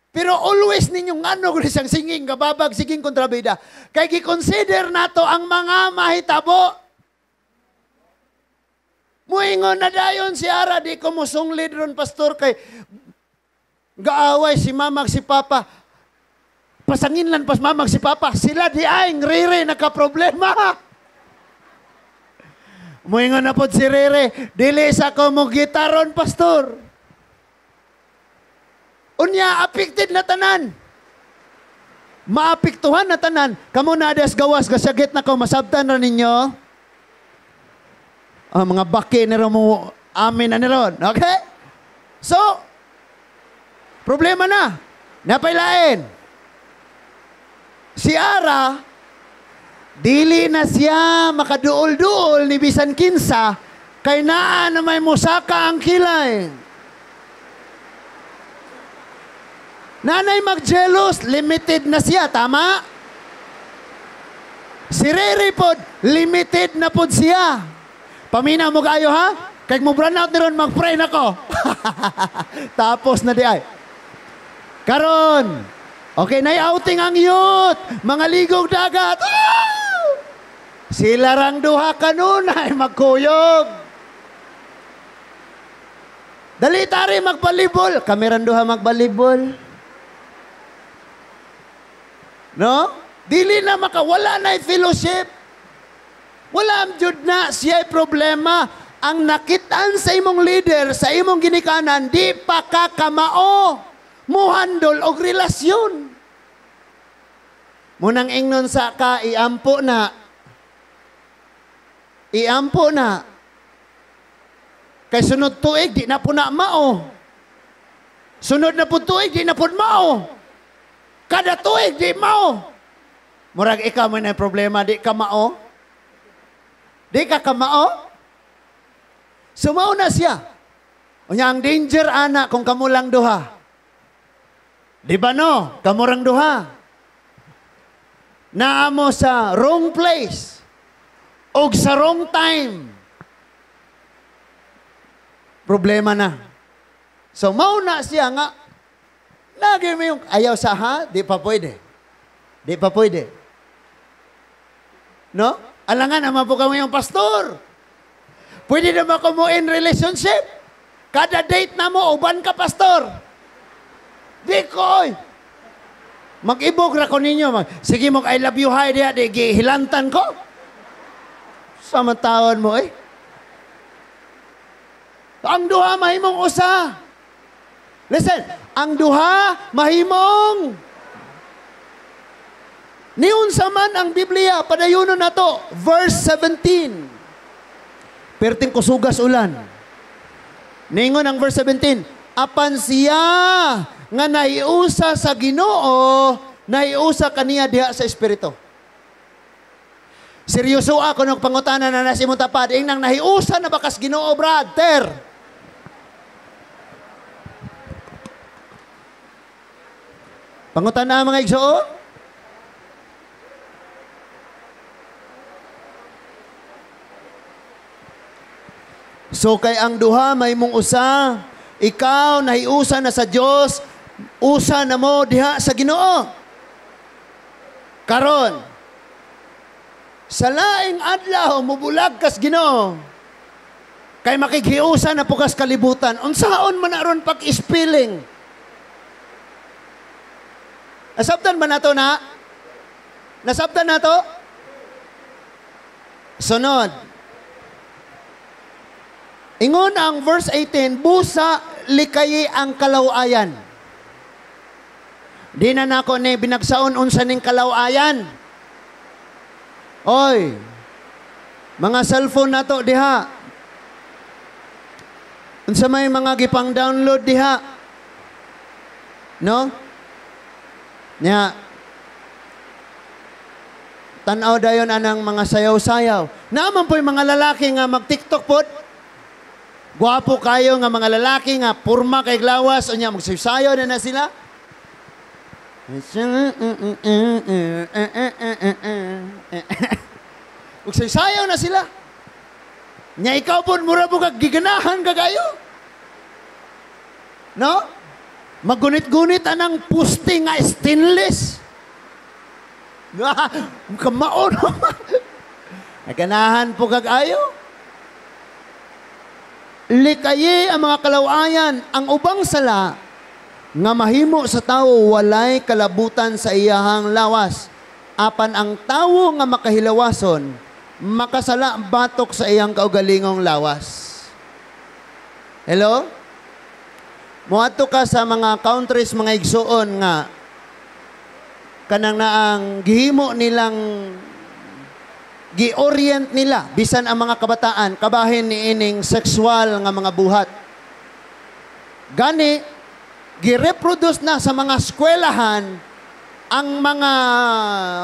Pero always ninyong ano kung isang singing, gababag, siging kontrabida. Kay gi-consider nato ang mga mahitabo. Muingon na dayon si Ara, di ko musunglid ron, pastor, kay gaaway si mamag si papa. Pasangin lang pas mamag si papa. Sila di ay, Rere, nagka-problema. Muingon na po si Rere, dili sa ko mo gitaron, pastor. Unya, affected na tanan. Maapektuhan na tanan. Kamu na adas gawas, gasagit na ko, masabtan na ninyo. Ah, mga baki ni mo, amin na ni ron. Okay? So, problema na. Napailain. Si Ara, dili na siya makaduol-duol ni bisan kinsa, kay naa na may musaka ang kilay. Nanay magjealous, limited na siya, tama? Si Rere pod, limited na pod siya. Pamina mo kayo ha? Kay mo brand out ni ron, mag-pray na ko. Tapos na di ay. Karon, okay, na-outing ang youth, mga ligog dagat. Ah! Sila rang duha kanunay magkuyog. Dali tari magbalibol. Kami rang duha magbalibol. No? Dili na makawala na fellowship. Wala jud na siya'y problema. Ang nakitaan sa imong leader, sa imong ginikanan, di pa ka kamao muhandol og relasyon. Munang ingnon sa ka, iampo na. Iampo na. Kay sunod tuig, di na po na mao. Sunod na po tuig, di na po mao. Kada tuig, di mao. Murag ikaw may na problema, di ka mao. Di ka kamao. Sumao na siya. Unya ang danger ana kung kamulang duha. Di ba no? Kamurang duha. Naamo sa wrong place og sa wrong time. Problema na. So mao na siya nga lagi mo yung ayaw sa ha, di pa pwede. Di pa pwede. No? Alangan naman po kami yung pastor. Pwede naman ko mo in relationship. Kada date na mo, uban ka, pastor. Di ko, oy. Mag-ibog ra ko ninyo. Sige mo, I love you, hi, diya, di, gihilantan ko. Sa matawan mo, eh. Ang duha, mahimong usa. Listen, ang duha, mahimong. Niunsa man ang Biblia, padayunon na to, verse 17. Perting kusugas ulan. Ningon ang verse 17, apan siya nga naiusa sa Ginoo, naiusa kaniya diha sa espiritu. Seryoso ako nung pangutana na nasa imong tapad, ingnang nahiusa na bakas Ginoo, brother? Pangutana mga igsoon? So kay ang duha may mong usa, ikaw nahiusa na sa Dios, usa na mo diha sa Ginoo. Karon, sa laing adlaw mubulag kas Ginoo. Kay makighiusa na po kas kalibutan. Unsaon man na ron pag-spelling? Nasabtan ba nato na? Nasabtan na to? Sunod. Ingon ang verse 18, busa likayi ang kalawayan. Di na nako ni binagsaon unsa ning kalawayan. Oy, mga cellphone nato diha. Unsa may mga gipang download diha? No? Nya tan-aw dayon anang mga sayaw-sayaw. Naaman po'y mga lalaki nga mag-TikTok pod. Gwapo kayo nga mga lalaki nga purma kay glawas unya magsayaw na na sila. Magsayaw na sila. Nya ikaw pod mura po kag giganahan ka kayo. No? Magunit-gunit anang puste nga stainless. Kamao no. Naganahan po kag ayo. Likaye ang mga kalawayan, ang ubang sala nga mahimo sa tawo walay kalabutan sa iyahang lawas. Apan ang tawo nga makahilawason, makasala batok sa iyang kaugalingong lawas. Hello? Moadto ka sa mga countries, mga igsuon nga kanang naang gihimo nilang gi-orient nila bisan ang mga kabataan kabahin niining sexual nga mga buhat. Gani gi-reproduce na sa mga eskwelahan ang mga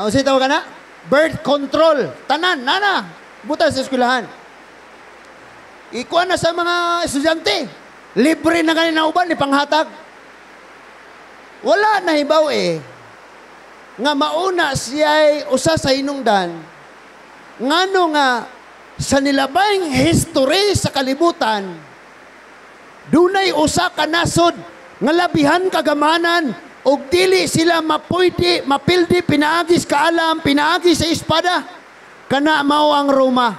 unsa tawag na? Birth control. Tanan nana buta sa eskwelahan. Ikuan na sa mga estudyante. Libre na kanina uban ni panghatag. Wala na hibaw eh nga mauna siya'y usa sa hinungdan ngano nga sa nilabayng history sa kalibutan dunay usa ka nasod nga labihan kagamanan og dili sila mapuydi mapildi pinaagi sa kaalam, pinaagi sa espada, kana mao ang Roma.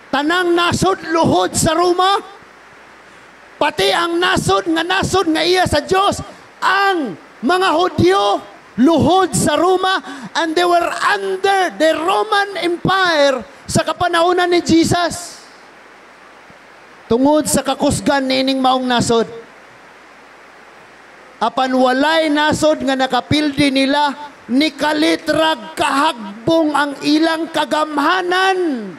Tanang nasod luhod sa Roma, pati ang nasod nga iya sa Dios, ang mga Hudyo luhod sa Roma, and they were under the Roman Empire Sa kapanahonan ni Jesus. Tungod sa kakusgan niining maong nasod. Apan walay nasod nga nakapildi nila, nikalitrag kahagbong ang ilang kagamhanan.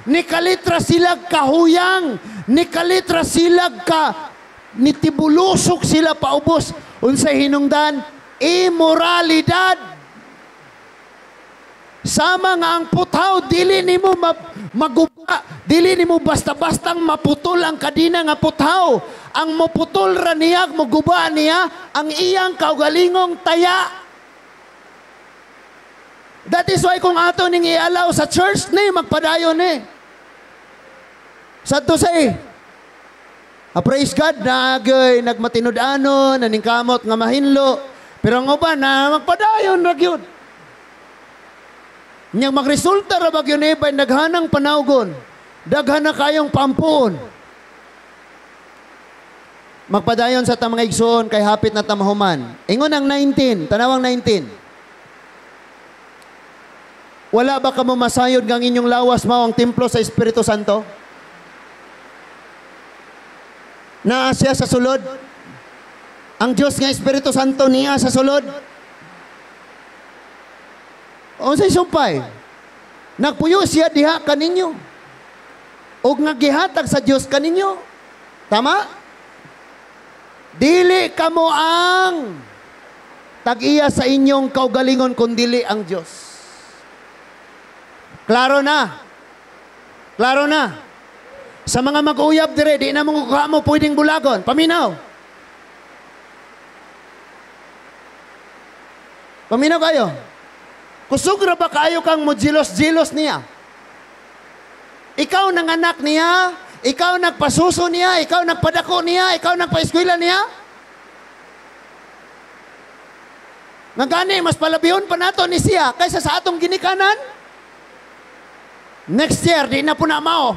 Nikalitra sila kahuyang, nikalitra sila ka nitibulusok sila paubos. Unsay hinungdan? Imoralidad. Sama nga ang puthaw, dili nimo maguba, dili nimo basta-bastang maputol ang kadina nga puthaw. Ang moputol ra niya, moguba niya ang iyang kaugalingong taya. That is why kung ato ning ialaw sa church ni, magpadayon ni. Sad to say, praise God, naagay nagmatinud-anon, naningkamot nga mahinlo, pero ang uban na magpadayon ra gyud. Nya magresulta ra ba gyud ni bay naghanang panawgon, daghan na kayong pampuon. Magpadayon sa ta mga igsoon kay hapit na ta mahuman. Ingon ang 19, tanawang 19. Wala ba kamo masayod nga ang inyong lawas mao ang templo sa Espiritu Santo? Naa siya sa sulod. Ang Dios nga Espiritu Santo niya sa sulod. Unsay sumpay? Nagpuyo siya diha kaninyo. Og nga gihatag sa Dios kaninyo. Tama? Dili kamo ang tag-iya sa inyong kaugalingon kundili ang Dios. Klaro na. Klaro na. Sa mga mag-uyab dire, di na mo mo pwedeng bulagon. Paminaw. Paminaw kayo. Kusog ra ba kayo kang mojilos-jilos niya? Ikaw nang anak niya, ikaw nagpasuso niya, ikaw nagpadako niya, ikaw nagpaeskwela niya. Nga gani, mas palabihon pa nato ni siya kaysa sa atong ginikanan. Next year, di na po na mao.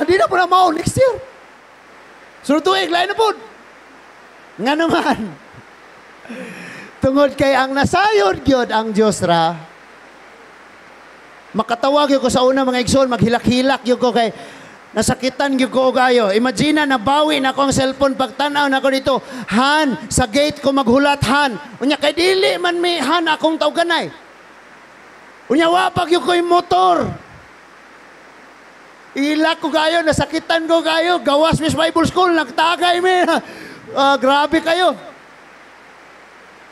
Di na po na mao next year. Sunod tuig, lain na po. Nga naman, tungod kay ang nasayod gyud ang Dios ra. Makatawag gyud ko sa una mga igsoon, maghilak-hilak gyud ko kay nasakitan gyud ko kayo. Imagine na nabawi na ako ang cellphone pagtan-aw nako dito. Han, sa gate ko maghulat han. Unya kay dili man mi han akong tawganay. Unya wa pa gyud ko'y motor. Ilak ko kayo, nasakitan ko kayo. Gawas Miss Bible School, nagtagay mi. Grabe kayo.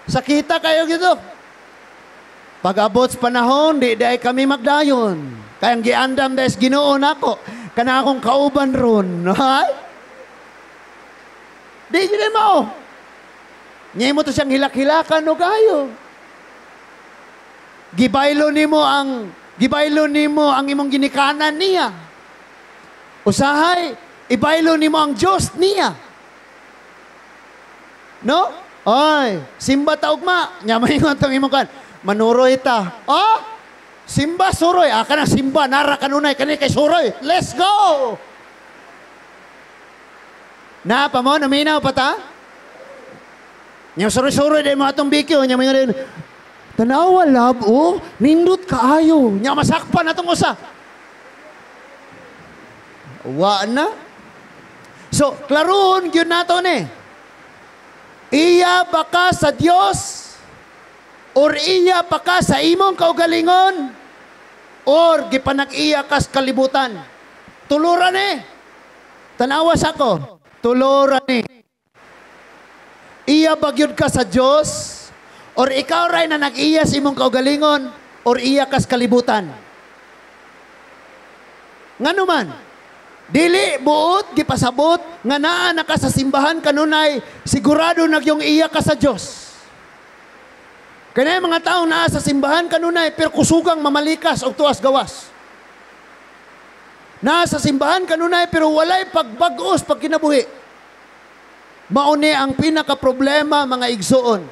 Sakita kayo gito. Pag-abot sa panahon, di dahil kami magdayon. Kaya ang giandam dahil sa Ginoo nako, kana akong kauban ron. Ay? Di gini mao. Nya mo to siyang hilak-hilakan o kayo. Gibaylo nimo ang imong ginikanan niya. Usahay, ibaylo nimo ang Dios niya. No? Ay, simba ta ugma. Nya maingon tong imong kan. Manuroy ta. Oh? Simba suroy. Ah, kana simba nara kanunay kani kay suroy. Let's go. Na pa mo naminaw pa ta? Nya suroy-suroy day mo atong bikyo nya maingon din. Tanawa love oh, nindot kaayo. Nya masakpan atong usa. Wa na. So, klaroon gyud nato ni. Iya ba ka sa Dios or iya pa ka sa imong kaugalingon or gipanag-iya ka sa kalibutan? Tuluran eh. Tanawa sa ako. Tuluran eh. Iya ba gyud ka sa Dios or ikaw ray na nag-iya sa imong kaugalingon or iya ka sa kalibutan? Ngano man? Dili buot gipasabot nga naa na ka sa simbahan kanunay sigurado nagyong iya ka sa Dios. Kaya mga tao naa sa simbahan kanunay pero kusugang mamalikas og tuas gawas. Naa sa simbahan kanunay pero walay pagbag-os pag kinabuhi. Mauni ang pinaka problema mga igsoon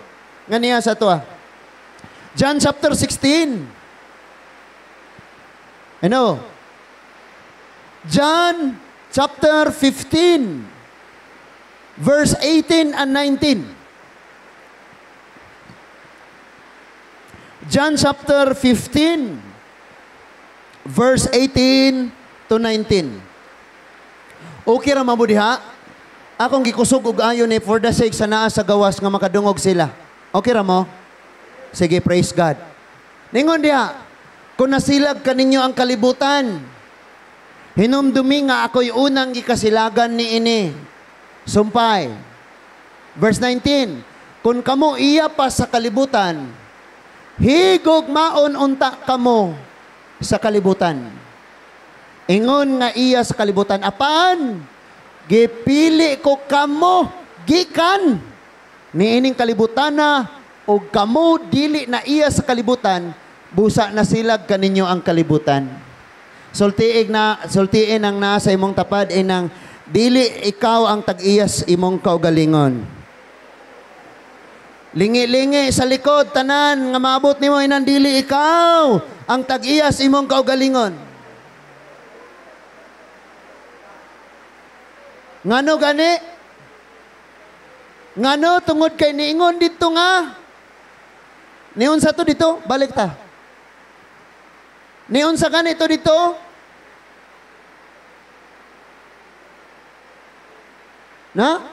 nga niya sa tuwa. John chapter 16. Ano? John chapter 15, verse 18 and 19. John chapter 15 verse 18 to 19. Okay ra mamo diha? Akong gikusog og ayo ni for the sake sa naa sa gawas nga makadungog sila. Okay ra mo? Sige, praise God. Ningon diha, kung nasilag kaninyo ang kalibutan, hinumdumi nga ako'y unang gikasilagan niini. Sumpay. Verse 19, kung kamo iya pa sa kalibutan, higugmaon unta kamo sa kalibutan. Ingon nga iya sa kalibutan, apan gipili ko kamo gikan niining kalibutana, og kamo dili na iya sa kalibutan, busa nasilag kaninyo ang kalibutan. Sultiin ang naa sa imong tapad inang dili ikaw ang tag-iyas imong kaugalingon. Lingi-lingi sa likod tanan nga maabot nimo inang dili ikaw ang tag-iyas imong kaugalingon. Ngano gani? Ngano tungod kay niingon dito nga? Niunsa to dito? Balik ta. Niunsa ganito dito? Na?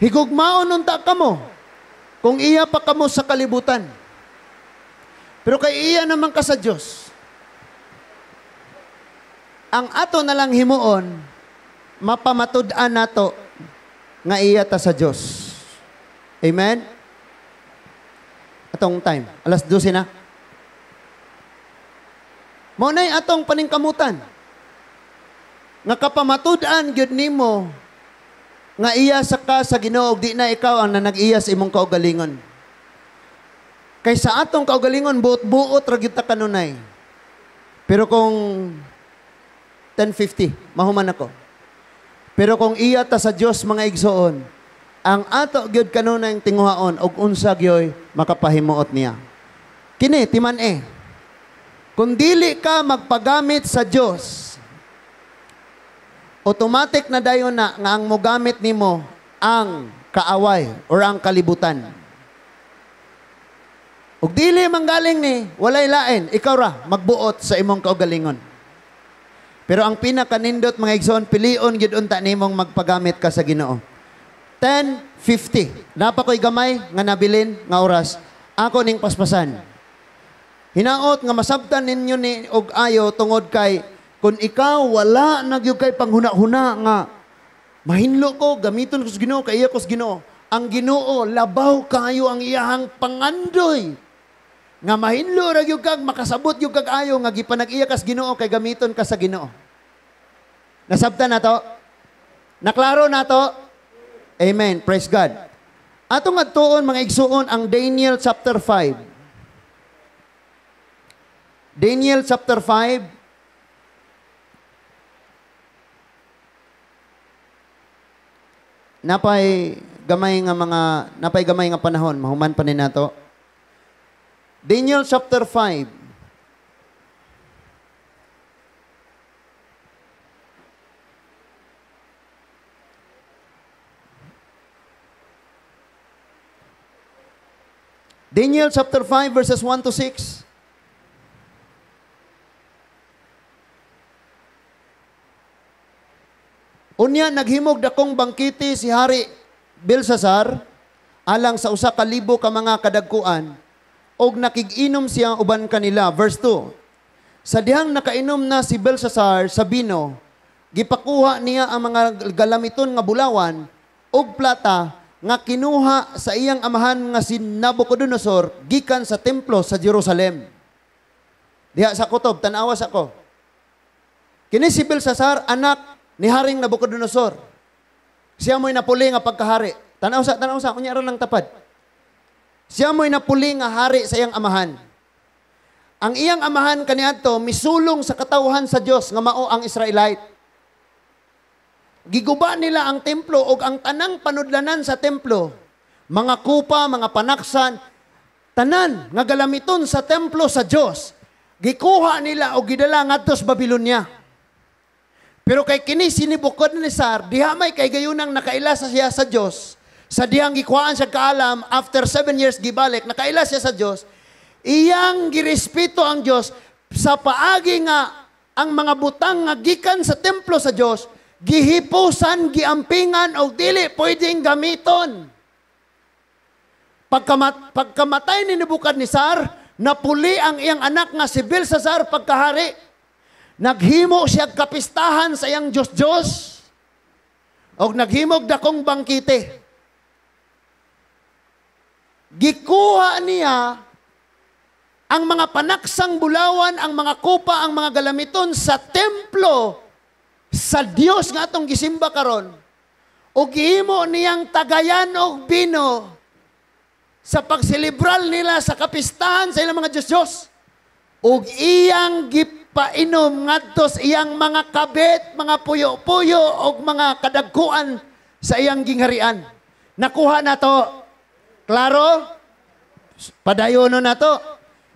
Higugmaon unta kamo kung iya pa kamo sa kalibutan. Pero kay iya naman ka sa Dios. Ang ato na lang himuon, mapamatud-an nato nga iya ta sa Dios. Amen? Atong time, 12:00 na. Mao nay atong paningkamutan. Nga kapamatud-an gyud nimo nga iya sa ka sa Ginoo, di na ikaw ang nanag-iya sa imong kaugalingon. Kay sa atong kaugalingon buot-buot ra gyud ta kanunay. Pero kung 10:50 mahuman ako. Pero kung iya ta sa Dios mga igsoon, ang ato gyud kanunay tinguhaon og unsa gyoy makapahimuot niya. Kini timan-e. Kung dili ka magpagamit sa Dios, automatic na dayon na nga ang mogamit nimo ang kaaway or ang kalibutan. Ug dili manggaling ni, walay lain, ikaw ra magbuot sa imong kaugalingon. Pero ang pinakanindot mga igsoon, pilion gyud unta nimong magpagamit ka sa Ginoo. 10:50. Napa ko'y gamay nga nabilin nga oras. Ako ning paspasan. Hinaot nga masabtan ninyo ni og ayo tungod kay kung ikaw wala na gyud kay panghuna-huna nga mahinlo ko, gamiton ko sa Ginoo, kay iya ko sa Ginoo. Ang Ginoo labaw kayo ang iyahang pangandoy. Nga mahinlo ra gyud kag makasabot gyud kag ayo nga gipanag-iya kas Ginoo kay gamiton ka sa Ginoo. Nasabtan nato? Naklaro nato? Amen. Praise God. Atong adtuon mga igsuon ang Daniel chapter 5. Daniel chapter 5. Napay gamay nga mga napay gamay nga panahon, mahuman pa ni nato. Daniel chapter 5. Daniel chapter 5 verses 1 to 6. Unya naghimog dakong bangkete si Hari Belsasar alang sa 1,000 ka mga kadagkuan og nakig-inom siya uban kanila. Verse 2. Sa dihang nakainom na si Belsasar sa bino, gipakuha niya ang mga galamiton nga bulawan og plata nga kinuha sa iyang amahan nga si Nabucodonosor gikan sa templo sa Jerusalem. Diha sa kutob, tan-awa sa ko. Kini si Belsasar anak ni Haring Nabucodonosor. Siya mo'y napuli nga pagkahari. Tanaw sa, kunya ron lang tapad. Siya mo'y napuli nga hari sa iyang amahan. Ang iyang amahan kaniadto misulong sa katawhan sa Dios nga mao ang Israelite. Giguba nila ang templo og ang tanang panudlanan sa templo, mga kupa, mga panaksan, tanan nga galamiton sa templo sa Dios, gikuha nila og gidala ngadto sa Babylonia. Pero kay kini si Nebuchadnezzar, diha may kay gayunang nakaila sa siya sa Dios. Sa dihang gikuhaan siya kaalam, after 7 years gibalik, nakaila siya sa Dios. Iyang girespeto ang Dios sa paagi nga ang mga butang nga gikan sa templo sa Dios gihipusan, giampingan og dili pwedeng gamiton. Pagkamatay ni Nebuchadnezzar, napuli ang iyang anak nga si Belshazzar pagkahari. Naghimo siya kapistahan sa iyang Diyos-Diyos og naghimog dakong bangkite. Gikuha niya ang mga panaksang bulawan, ang mga kupa, ang mga galamiton sa templo sa Dios nga atong gisimba karon. Og gihimo niyang tagayan og bino sa pagselebral nila sa kapistahan sa ilang mga Diyos-Diyos. Og iyang gipainom ngadto sa iyang mga kabit, mga puyo-puyo og mga kadagkuan sa iyang gingharian. Nakuha na to. Klaro? Padayono na to.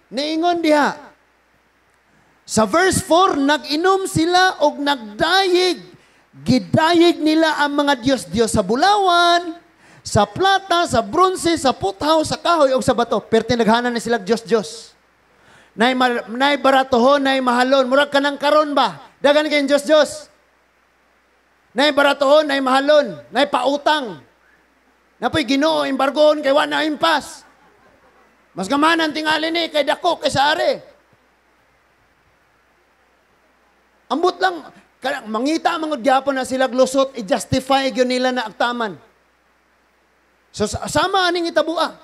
Niingon diha. Sa verse 4, nag-inom sila og nagdayeg. Gidayeg nila ang mga Diyos-Diyos sa bulawan, sa plata, sa bronze, sa puthaw, sa kahoy, o sa bato. Pero tinaghanan na sila Diyos-Diyos. Nay baratohon, nay mahalon. Murag ka ng karon ba? Dagan kayong Diyos-Diyos. Nay baratohon, nay mahalon, nay pautang. Napoy Ginoo, embargoon kay wa na impas. Mas gamanan tingali ni kay dako kay sa are. Ambot lang mangita mangud gyapon na sila lusot, i-justify gyud nila na agtaman. So sama aning itabua.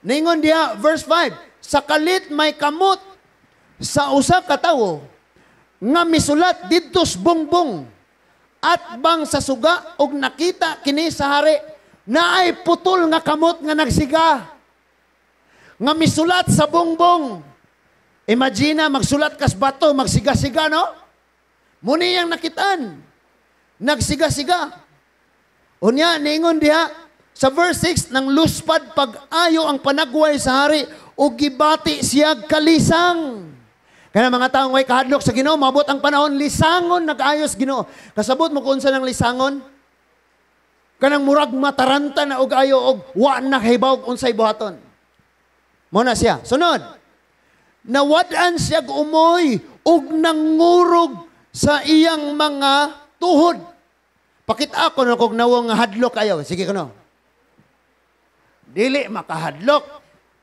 Ningon diha verse 5, sa kalit may kamot sa usa ka tawo nga misulat didto sa bungbong at bang sa suga og nakita kini sa hari, naay putol nga kamot nga nagsiga nga misulat sa bungbong. Imagine na, magsulat kas bato, magsiga-siga, no? Muni yang nakitaan. Nagsiga-siga. Unya, niingon diha, sa verse 6, nang luspad pag-ayo ang panagway sa hari, o gibati siya kalisang. Kaya mga taong way kahadlok sa Ginoo, mabot ang panahon, lisangon, nag-ayos Ginoo. Kasabot mo kung unsa ng lisangon? Kanang murag mataranta na og ayo og wa na hibaw unsay buhaton. Mo na siya. Sunod. Nawad-an siya umoy og nangurog sa iyang mga tuhod. Pakita ko na kog nawong hadlok ayo. Sige kuno. Dili makahadlok.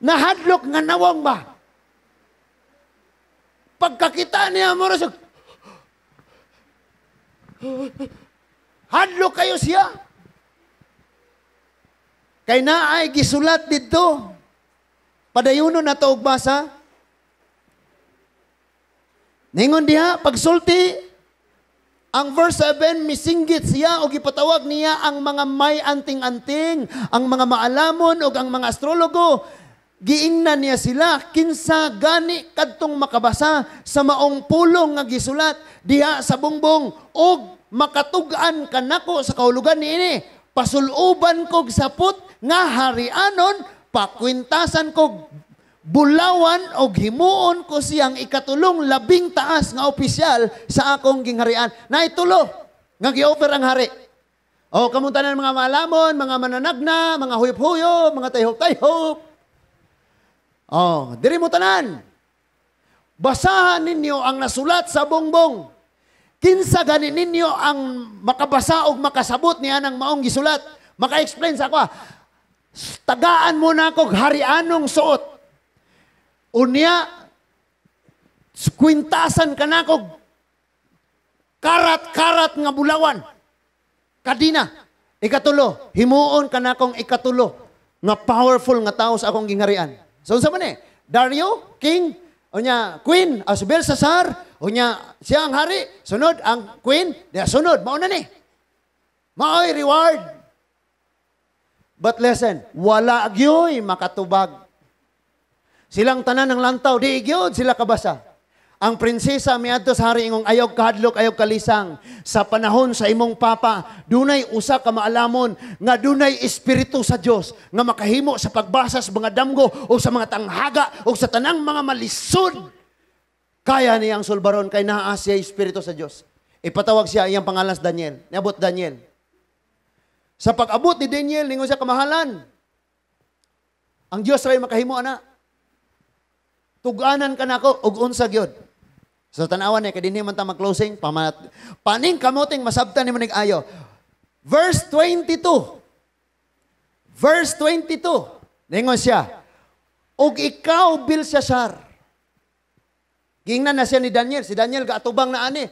Nahadlok nga nawong ba? Pagkakita niya mo ra hadlok kayo siya. Kay naay gisulat didto. Padayuno na to og basa. Ningon diha pagsulti ang verse 7, misinggit siya og ipatawag niya ang mga may anting-anting, ang mga maalamon og ang mga astrologo. Giingnan niya sila kinsa gani kadtong makabasa sa maong pulong nga gisulat diha sa bungbong og makatug-an kanako sa kahulugan niini. Pasuluban kog sapot nga harianon, pakwintasan kog bulawan og himuon ko siyang ikatulong labing taas nga opisyal sa akong gingharian. Naitulo nga gi-offer ang hari. O kamong tanan mga maalamon, mga mananagna, mga huyop-huyop, mga tayhop-tayhop. O, diri mo tanan. Basahan ninyo ang nasulat sa bongbong. Kinsa gani ninyo ang makabasa og makasabot niya ng maong gisulat. Maka-explain sa ako. Tagaan mo na akong harianong suot. Unya, kwintasan ka na akong karat-karat nga bulawan. Kadina. Ikatulo, himuon ka na akong ikatulo nga powerful nga tao sa akong gingharian. So, unsa man eh? Dario, king, unya, queen, as Belshazzar, unya, siya ang hari, sunod ang queen, diya sunod, mauna ni. Maoy reward. But listen, wala gyoy makatubag. Silang tanan ng lantaw, di gyud sila kabasa. Ang prinsesa miadto sa hari ingong ayaw kahadlok, ayaw kalisang. Sa panahon sa imong papa, dunay usa ka maalamon nga dunay espiritu sa Dios nga makahimo sa pagbasa sa mga damgo o sa mga tanghaga o sa tanang mga malisod. Kaya niyang sulbaron kay naa siya espiritu sa Dios. Ipatawag siya iyang pangalan sa Daniel. Niabot Daniel. Sa pag-abot ni Daniel, ningon siya kamahalan. Ang Dios ray makahimo ana. Tuganan ka nako og unsa gyud. So tan-awan ni kay dinhi man ta mag-closing pamat. Paning kamoting masabtan nimo nig ayo. Verse 22. Verse 22. Ningon siya, "Og ikaw, Belshazzar." Gingnan na siya ni Daniel. Si Daniel gaatubang na ani.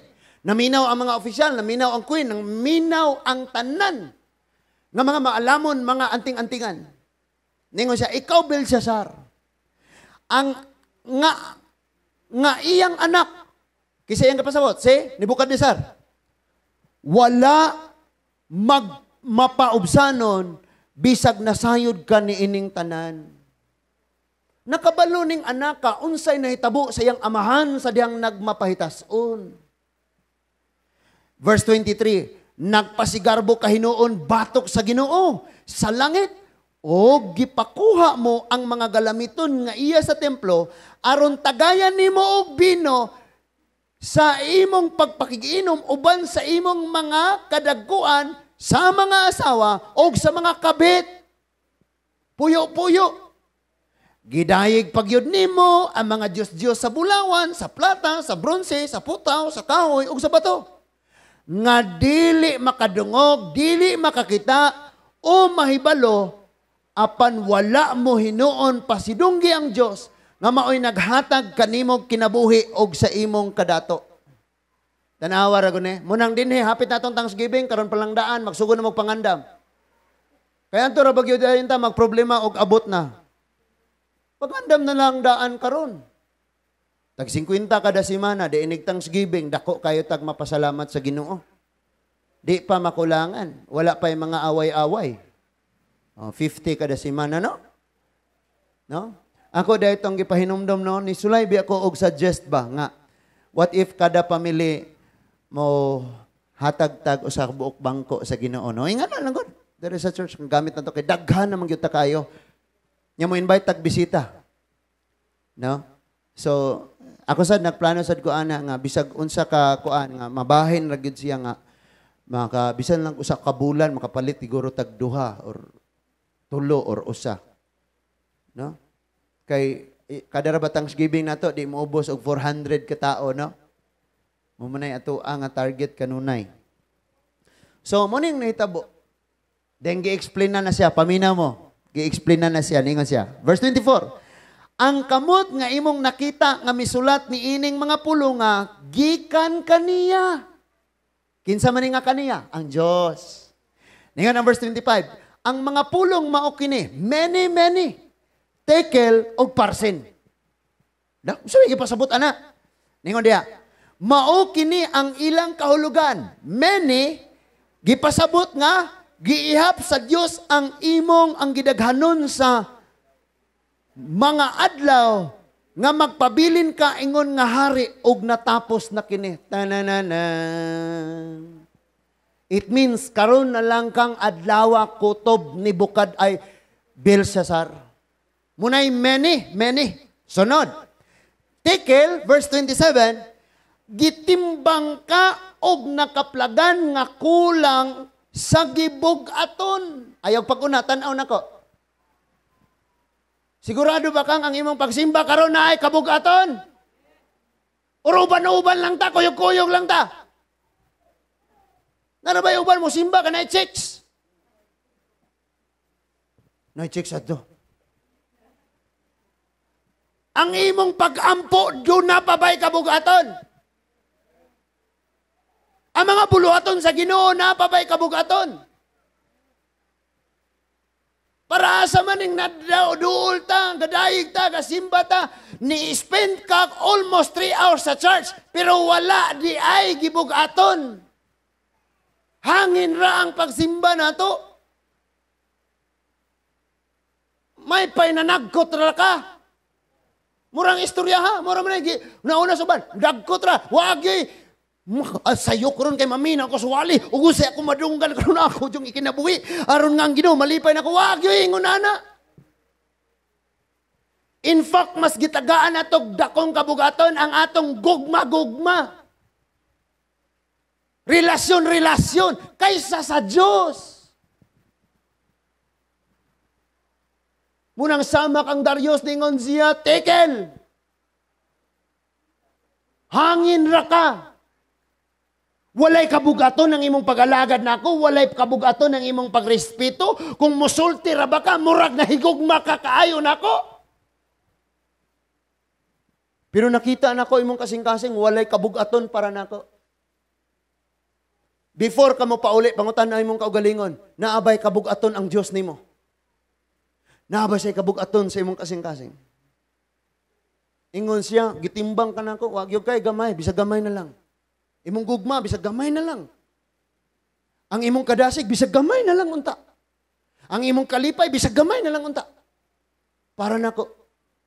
Naminaw ang mga opisyal, naminaw ang queen, naminaw ang tanan nga mga maalamon, mga anting-antingan. Ningon siya, "Ikaw, Belshazzar, ang nga nga iyang anak," kisa iyang kapasabot, si Nebuchadnezzar, "wala mag mapaubsanon bisag nasayod ka ni ining tanan." Nakabalo ning anak ka unsay nahitabo sa iyang amahan sa dihang nagmapahitason. Verse 23, "Nagpasigarbo ka hinuon batok sa Ginoo sa langit o gipakuha mo ang mga galamiton nga iya sa templo aron tagayan nimo og bino sa imong pagpakigiinom uban sa imong mga kadagkuan, sa mga asawa o sa mga kabit." Puyo-puyo. "Gidayeg pagyud nimo ang mga Diyos-Diyos sa bulawan, sa plata, sa bronse, sa putaw, sa kahoy ug sa bato, nga dili makadungog, dili makakita o mahibalo, apan wala mo hinuon pasidunggi ang Dios nga maoy naghatag kanimo kinabuhi og sa imong kadato." Tanawa ra gune. Munang dinhi hapit natong Thanksgiving karon pa lang daan magsugod na magpangandam. Kaya anto ra bagyo dayon ta magproblema og abot na. Pagandam na lang daan karon. Tag 50 kada semana, di inig Thanksgiving, dako kayo tag mapasalamat sa Ginoo. Di pa makulangan, wala pa yung mga away-away. Oh, 50 kada semana, no? No? Ako dahil itong gipahinumdom, no, ni Sulay bi ako og suggest ba nga, what if kada pamilya mo hatag-tag usa ka buok bangko sa Ginoo, no? Inga na lang gud. Dere sa church kung gamit na to kay daghan naman gyud ta kayo. Nya mo invite tag bisita. No? So, ako sad nagplano sad ko ana nga bisag unsa ka kuan nga mabahin ra gyud siya nga maka bisan lang usa ka bulan makapalit siguro tag duha or tulo or usa. No? Kay kada ra ba Thanksgiving nato di moubos og 400 ka tao, no? Mo man ato ang target kanunay. So, mo ning nahitabo. Then gi-explain na na siya, paminaw mo. Gi-explain na na siya, ningon siya. Verse 24. "Ang kamot nga imong nakita nga misulat ni ining mga pulong nga gikan kaniya." Kinsa man nga kaniya? Ang Dios. Ningon ang verse 25. "Ang mga pulong mao kini, mene mene, tekel og parsin." Da, unsa may gipasabot ana? Ningon diha, "Mao kini ang ilang kahulugan. Mene, gipasabot nga giihap sa Dios ang imong ang gidaghanon sa mga adlaw nga magpabilin ka ingon nga hari og natapos na kini." Tananana. It means karon na lang kang adlawa kutob ni Bukad ay Belshazzar. Munay mene, mene. Sunod. Tekel, verse 27, "Gitimbang ka og nakaplagan nga kulang sa gibug-aton." Ayaw pag-una, tan-aw nako. Sigurado ba kang ang imong pagsimba karon na ay kabugaton? Uruban-uban lang ta, kuyog-kuyog lang ta. Nara ba uban mo simba ka na chicks? Na chicks adto. Ang imong pag-ampo do na pa ba'y kabugaton? Ang mga buluhaton sa Ginoo na pa ba'y kabugaton? Para sa maning duol ta, gadayig ta, gasimba ta, ni-spend ka almost 3 hours sa church, pero wala di ay gibugaton. Hangin ra ang pagsimba nato. May painanagkot ra ka. Murang istorya ha, murang man nauna suban, dagkot ra, wag yoy. Sayo karon kay mamina ako suwali, ug unsay ako madunggan karon ako yung ikinabuhi, aron nga ang Ginoo malipay nako, wag yoy ingon ana. In fact, mas gitagaan atog dakong kabugaton ang atong gugma-gugma. Relasyon-relasyon kaysa sa Dios. Munang sama kang Darius ningon siya, tekel. Hangin ra ka. Walay kabugaton ang imong pag-alagad nako, walay kabugaton ang imong pagrespeto. Kung musulti ra ba ka, murag na higugma ka kaayo nako. Pero nakita nako imong kasing-kasing, walay kabugaton para nako. Before ka mo pauli, pangutan na imong kaugalingon, naabay kabugaton ang Dios nimo. Naabay siya kabugaton sa imong kasing-kasing. Ingon siya, gitimbang ka nako, wag gyud kay gamay, bisag gamay na lang. Imong gugma, bisag gamay na lang. Ang imong kadasig, bisag gamay na lang unta. Ang imong kalipay, bisag gamay na lang unta. Para nako,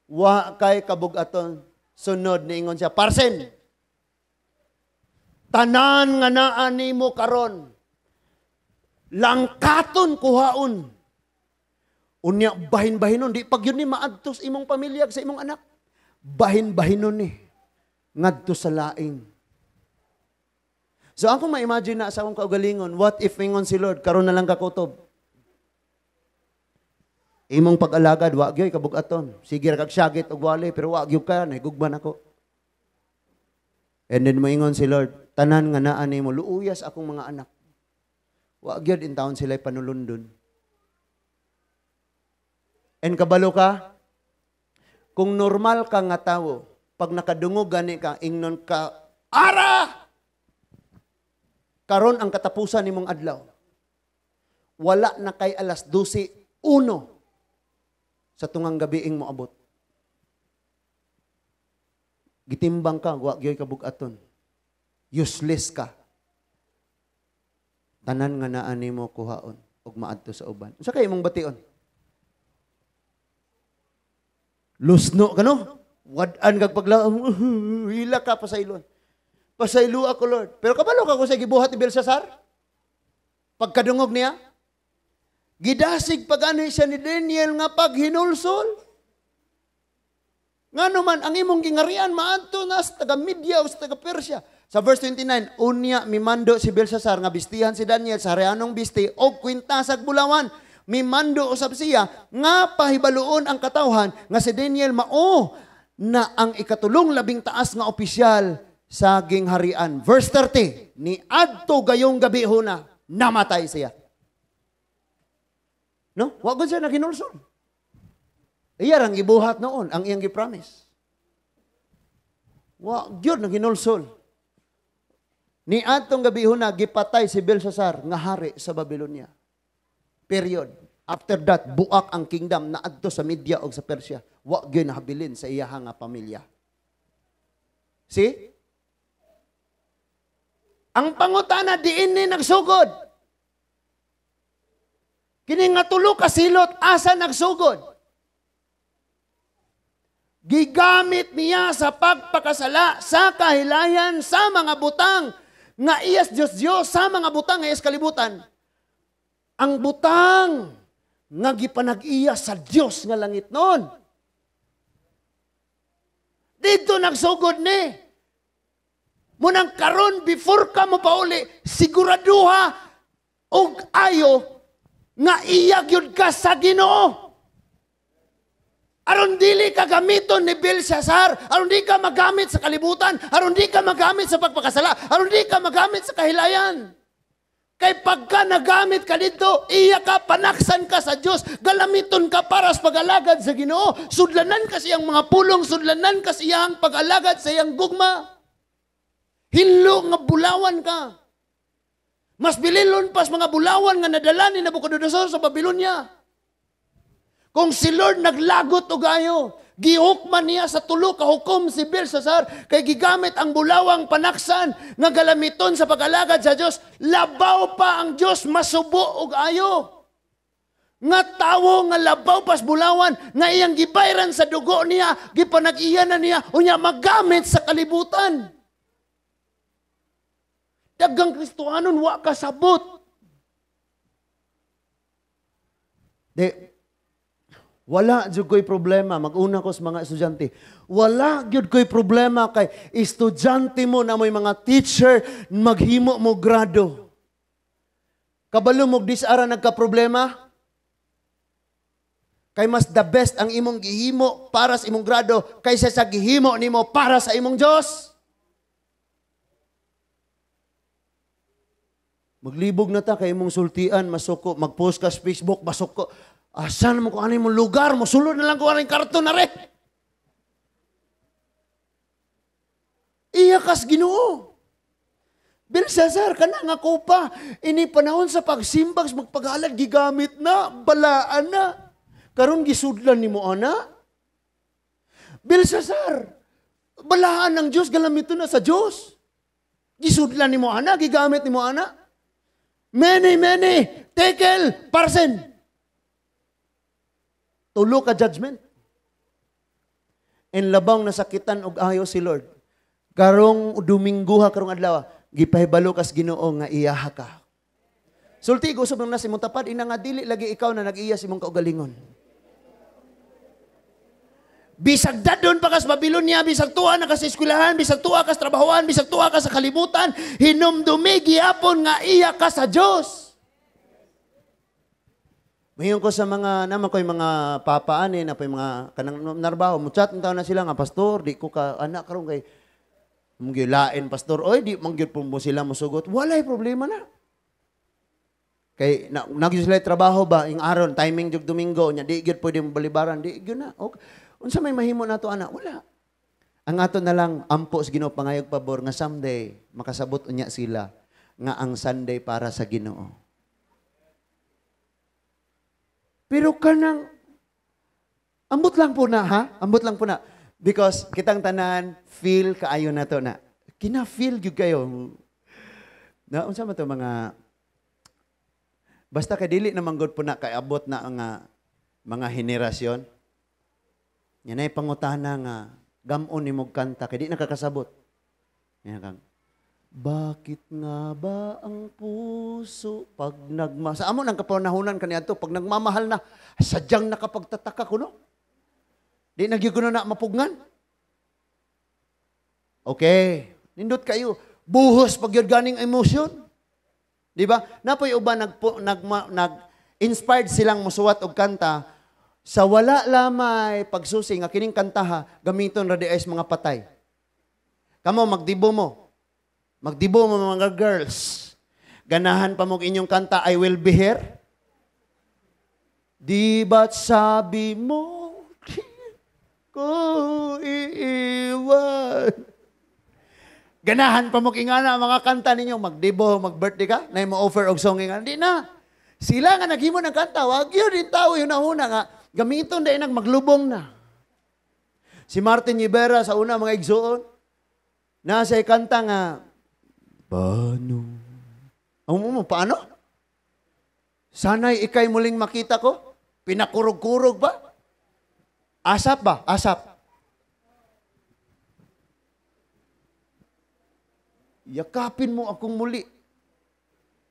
wa kay kabugaton. Sunod niingon siya, parsen. Tanan nga naa nimo karon, langkaton kuhaon. Unya bahin-bahinon, di pag yun ni maadtos imong pamilya sa imong anak. Bahin-bahinon ni ngadto sa laing. So ako ma-imagine na sa akong kaugalingon, what if ingon si Lord, karon na lang kakutob. Imong pag-alagad, wa gyoy kabugaton. Sige ra kag syagit og wali, pero wa gyud ka, nahigugma nako. And then moingon si Lord, tanan nga naa nimo, luuyas akong mga anak. Wa gyud intawon sila'y panulundon. And kabalo ka, kung normal ka nga tawo, pag nakadungog gani ka, ingnon ka, ara! Karon ang katapusan nimong adlaw. Wala na kay alas 12:01 sa tungang gabi ing moabot. Gitimbang ka, wa gyoy kabugaton. Useless ka. Tanan nga naa nimo kuhaon ug maadto sa uban. Unsa kay imong bation? Lusno ka no? Wad-an kag paglaom, hila ka pasaylon. Pasaylo ako, Lord. Pero kabalo ka kung sa gibuhat ni Belshazzar? Pagkadungog niya, gidasig pag-ano siya ni Daniel nga paghinulsol. Nga naman, ang imong gingarian, maadto na sa taga-Media o sa taga-Persia. Sa verse 29, unya mimando si Belshazzar nga bistihan si Daniel sa harianong bisti og kwintasag bulawan. Mimando usab siya nga pahibaluon ang katawhan nga si Daniel mao na ang ikatulong labing taas nga opisyal sa gingharian. Verse 30, ni adto gayong gabi huna, namatay siya. No? Wa gud siya naghinulsol. Iya rang gibuhat noon ang iyang gi-promise. Wa gyud naghinulsol. Ni adtong gabi huna gipatay si Belshazzar nga hari sa Babylonia. Period. After that, buak ang kingdom na adto sa Media og sa Persia. Wa gyud nahabilin sa iyaha nga pamilya. See? Ang pangutana diin ni nagsugod. Kini nga tulo ka silot asa nagsugod. Gigamit niya sa pagpakasala sa kahilayan sa mga butang nga iyas Dios Dios, sa mga butang nga iyas kalibutan. Ang butang nga gipanag-iya sa Dios nga langit noon. Dito nagsugod ni. Munang karon before ka mo pauli, siguraduha og ayo nga iya gyud ka sa Ginoo. Aron dili ka gamiton ni Belshazzar, aron di ka magamit sa kalibutan, aron di ka magamit sa pagpakasala, aron di ka magamit sa kahilayan. Kay pagka nagamit ka dito, iya ka, panaksan ka sa Dios, galamiton ka para sa pag-alagad sa Ginoo, sudlanan ka sa iyang mga pulong, sudlanan ka sa iyang pag-alagad sa iyang gugma. Hinlo nga bulawan ka. Mas bililon pas mga bulawan nga nadala ni Nabucodonosor sa Babylonia. Kung si Lord naglagot og ayo, gihukman niya sa tulo ka hukom si Belshazzar kay gigamit ang bulawang panaksan nga galamiton sa pag-alagad sa Dios, labaw pa ang Dios masubo og ayo. Nga tawo nga labaw pas bulawan nga iyang gibayran sa dugo niya, gipanag-iya na niya unya magamit sa kalibutan. Daghang Kristohanon wa kasabot. Di, wala jud ko'y problema. Mag-una ko sa mga estudyante. Wala jud ko'y problema kay estudyante mo na mo'y mga teacher, maghimo mo grado. Kabalo mo disara nagka-problema? Kay mas the best ang imong gihimo para sa imong grado kaysa sa gihimo nimo para sa imong Dios. Maglibog na ta kay imong sultian, masuko. Mag-post ka sa Facebook, masuko. Asan mo kung ano yung lugar? Musulod na lang kung ano yung karton na rin. Iya kas Ginoo. Belshazzar, kana nga kopa. Ini panahon sa pagsimbag, magpaghalad, gigamit na, balaan na. Karon gisudlan nimo ana. Belshazzar, balaan ng Diyos, galamito na sa Diyos. Gisudlan nimo ana, gigamit nimo ana. Many, many, tekel, parsen. Tulo ka judgment. En labang nasakitan og ayo si Lord. Karong Domingo ha, karong adlaw, gipahibalo kas Ginoo nga iyaha ka. Sulti gusog nang nasa imong tapad, ina nga dili lagi ikaw na nag-iya sa imong kaugalingon. Bisag dadon pa kas Babylonia, bisag tuwa na kas eskwelahan, bisag tuwa kas trabahoan, bisag tuwa ka sa kalibutan, hinumdumi gihapon nga iya ka sa Dios. Mayon ko sa mga naman ko'y mga papaani na po'y mga kanang narbaho, muchat ng taon na sila nga pastor, di ko ka anak karon kay manggilain pastor, oy di mangyud po mo sila mosugot, walay problema na. Kay nagyud sila trabaho ba ing aron timing jug Domingo nya di gyud pwede mo balibaran, di gyud na. Okay. Unsa may mahimo nato ana? Wala. Ang ato na lang ampo sa Ginoo pangayog pabor nga someday makasabot unya sila nga ang Sunday para sa Ginoo. Pero kanang ambot lang po na ha, ambot lang po na. Because kitang tanan feel kaayo na to na. Kina-feel gyud kayo. Na unsa man to mga basta kay dili na manggod po na kay abot na ang mga henerasyon. Yan ay pangutana nga gamon ni mog kanta kay di nakakasabot. Yan kang bakit nga ba ang puso pag nagma sa amo nang kapanahonan kaniadto pag nagmamahal na sadyang nakapagtataka kuno. Di nagyud kuno na mapugnan. Okay, nindot kayo. Buhos pag yun ganing emotion. Di ba? Napoy uban nag inspired silang mosuwat og kanta sa wala lamay pagsusi nga kining kantaha gamiton ra di ay mga patay. Kamo magdibo mo. Magdibo mo mga girls. Ganahan pa mo inyong kanta I Will Be Here. Di ba't sabi mo ko iiwan? Ganahan pa mo ingana mga kanta ninyo, magdibo, mag-birthday ka, na mo offer og song ingana. Di na. Sila nga naghimo ng kanta, wag yun din tao yun na nga gamiton dahil nang maglubong na. Si Martin Rivera sa una mga igsoon, nasa kanta nga, paano? Ano mo, paano? Sana'y ika'y muling makita ko? Pinakurog-kurog ba? Asap ba? Asap. Yakapin mo akong muli.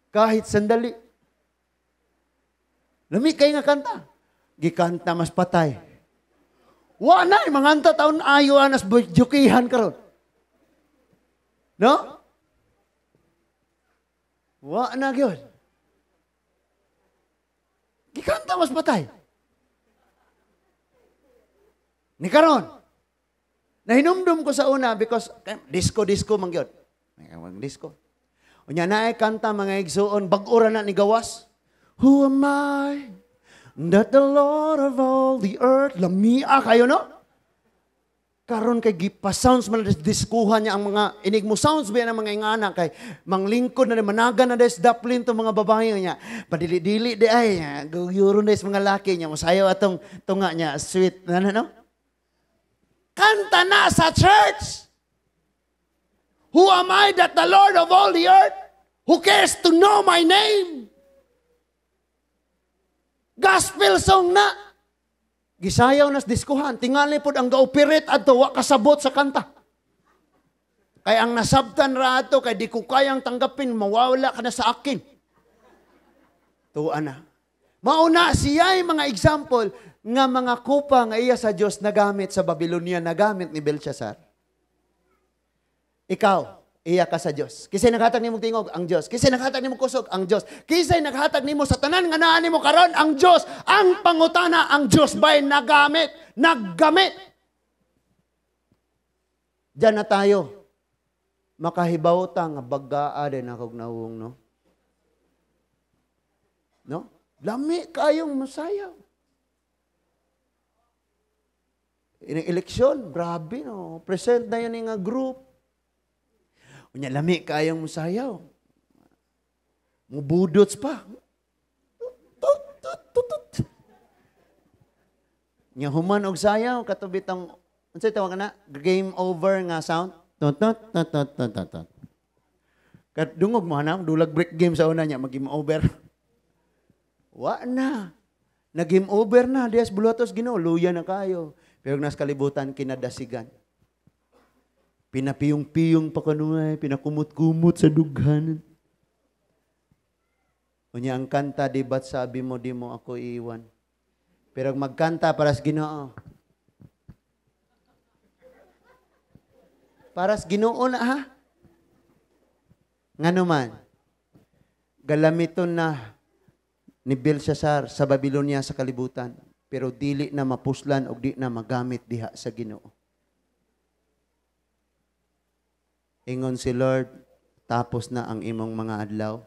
Kahit sandali. Lami kayo nga kanta. Gikanta mas patay. Wa na, mga taon ayo anas jukihan karon. No? Wa na gyud. Gikanta mas patay. Ni karon. Nahinumdum ko sa una because disco man gyud. Disco. Unya naay kanta mga igsuon bag-o ra na ni gawas. Who am I that the Lord of all the earth? Lamia kayo no? Karon kay gipa-sounds man diskuhan niya ang mga inig mo sounds ba ang mga ingana kay manglingkod na managa na des daplin to mga babae niya. Padili-dili di ay guyuron des mga laki niya mosayaw atong tunga niya sweet na no? Kanta na sa church. Who am I that the Lord of all the earth who cares to know my name? Gospel song na. Gisayaw nas diskuhan. Tingali pod ang gaoperate adto wa kasabot sa kanta. Kay ang nasabtan ra ato kay di ko kayang tanggapin, mawawala ka na sa akin. Tuwa na. Mauna siya'y mga example nga mga kupa nga iya sa Dios nagamit sa Babylonia, nagamit ni Belshazzar. Ikaw, iya ka sa Dios. Kisay naghatag nimo tingog, ang Dios. Kisay naghatag nimo kusog, ang Dios. Kisay naghatag nimo sa tanan nga naa nimo karon, ang Dios. Ang pangutana, ang Dios ba'y nagamit? Naggamit. Diyan na tayo. Makahibaw ta nga bagaa din akong nawong, no? No? Lami kayong masayaw. Ining eleksyon, grabe no. Present na yun nga group. Unya lami kayong musayaw. Mubudots pa. Tut, tut, tut, tut. Nya human og sayaw katubitang unsay tawag na game over nga sound. Tut tut tut tut tut tut, tut. Kat dungog mo hanam dulag break game sa una niya mag-game over. Wa na. Na game over na dias buluhatos Ginoo, luya na kayo. Pero nas kalibutan kinadasigan. Pinapiyong-piyong pa kanunay, pinakumot-kumot sa dughan. Unya ang kanta, di ba't sabi mo, di mo ako iiwan? Pero magkanta para sa Ginoo. Para sa Ginoo na ha? Ngano man, galamiton na ni Belshazzar sa Babylonia sa kalibutan, pero dili na mapuslan o di na magamit diha sa Ginoo. Ingon si Lord, tapos na ang imong mga adlaw.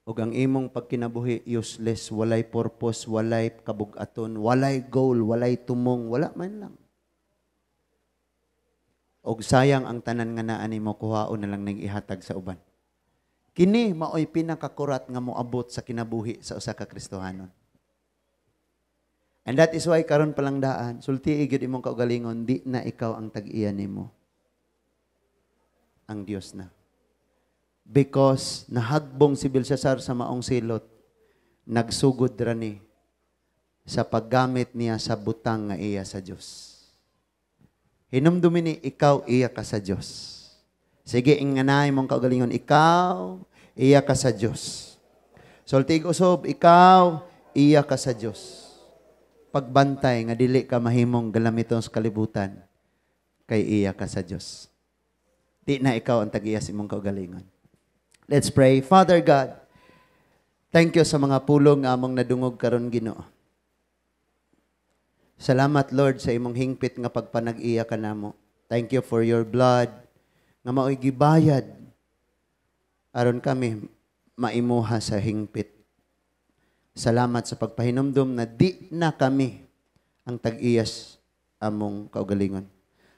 Ug ang imong pagkinabuhi useless, walay purpose, walay kabug-aton, walay goal, walay tumong, wala man lang. Og sayang ang tanan nga naa nimo, kuhaon na lang ning ihatag sa uban. Kini maoy pinakakurat nga moabot sa kinabuhi sa usa ka Kristohanon. And that is why karon pa lang daan, sulti gyud imong kaugalingon, di na ikaw ang tag-iya nimo. Ang Dios na. Because nahagbong si Belshazzar sa maong silot, nagsugod ra ni sa paggamit niya sa butang nga iya sa Dios. Hinumdumi ni, ikaw iya ka sa Dios. Sige, inganay mong kaugalingon, ikaw iya ka sa Dios. Sulti usob, ikaw iya ka sa Dios. Pagbantay nga dili ka mahimong galamiton sa kalibutan, kay iya ka sa Dios. Di na ikaw ang tag-iya sa imong kaugalingon. Let's pray. Father God, thank you sa mga pulong nga among nadungog karon Ginoo. Salamat Lord sa imong hingpit nga pagpanag-iya kanamo. Thank you for your blood nga maoy gibayad aron kami maimuha sa hingpit. Salamat sa pagpahinumdum na di na kami ang tag-iyas among kaugalingon.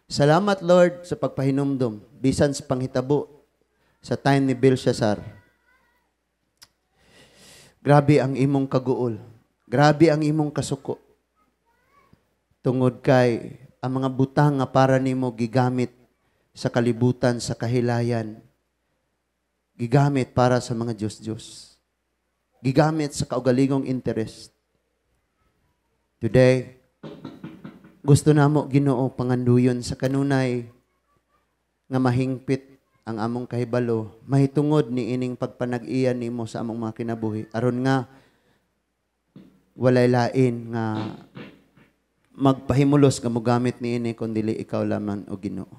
Salamat Lord sa pagpahinumdum bisan sa panghitabo sa time ni Belshazzar. Grabe ang imong kaguol. Grabe ang imong kasuko. Tungod kay ang mga butang nga para nimo gigamit sa kalibutan, sa kahilayan, gigamit para sa mga Diyos-Diyos. Gigamit sa kaugalingong interest. Today, gusto namo Ginoo panganduyon sa kanunay nga mahingpit ang among kahibalo, mahitungod ni ining pagpanag-iya nimo sa among mga kinabuhi. Aron nga walay lain nga magpahimulos nga mogamit niini kun dili ikaw lamang o Ginoo.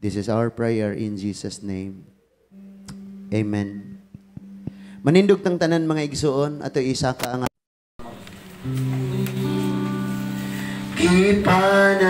This is our prayer in Jesus' name. Amen. Manindog tang tanan mga igsuon ato isa ka ang gipanag-iya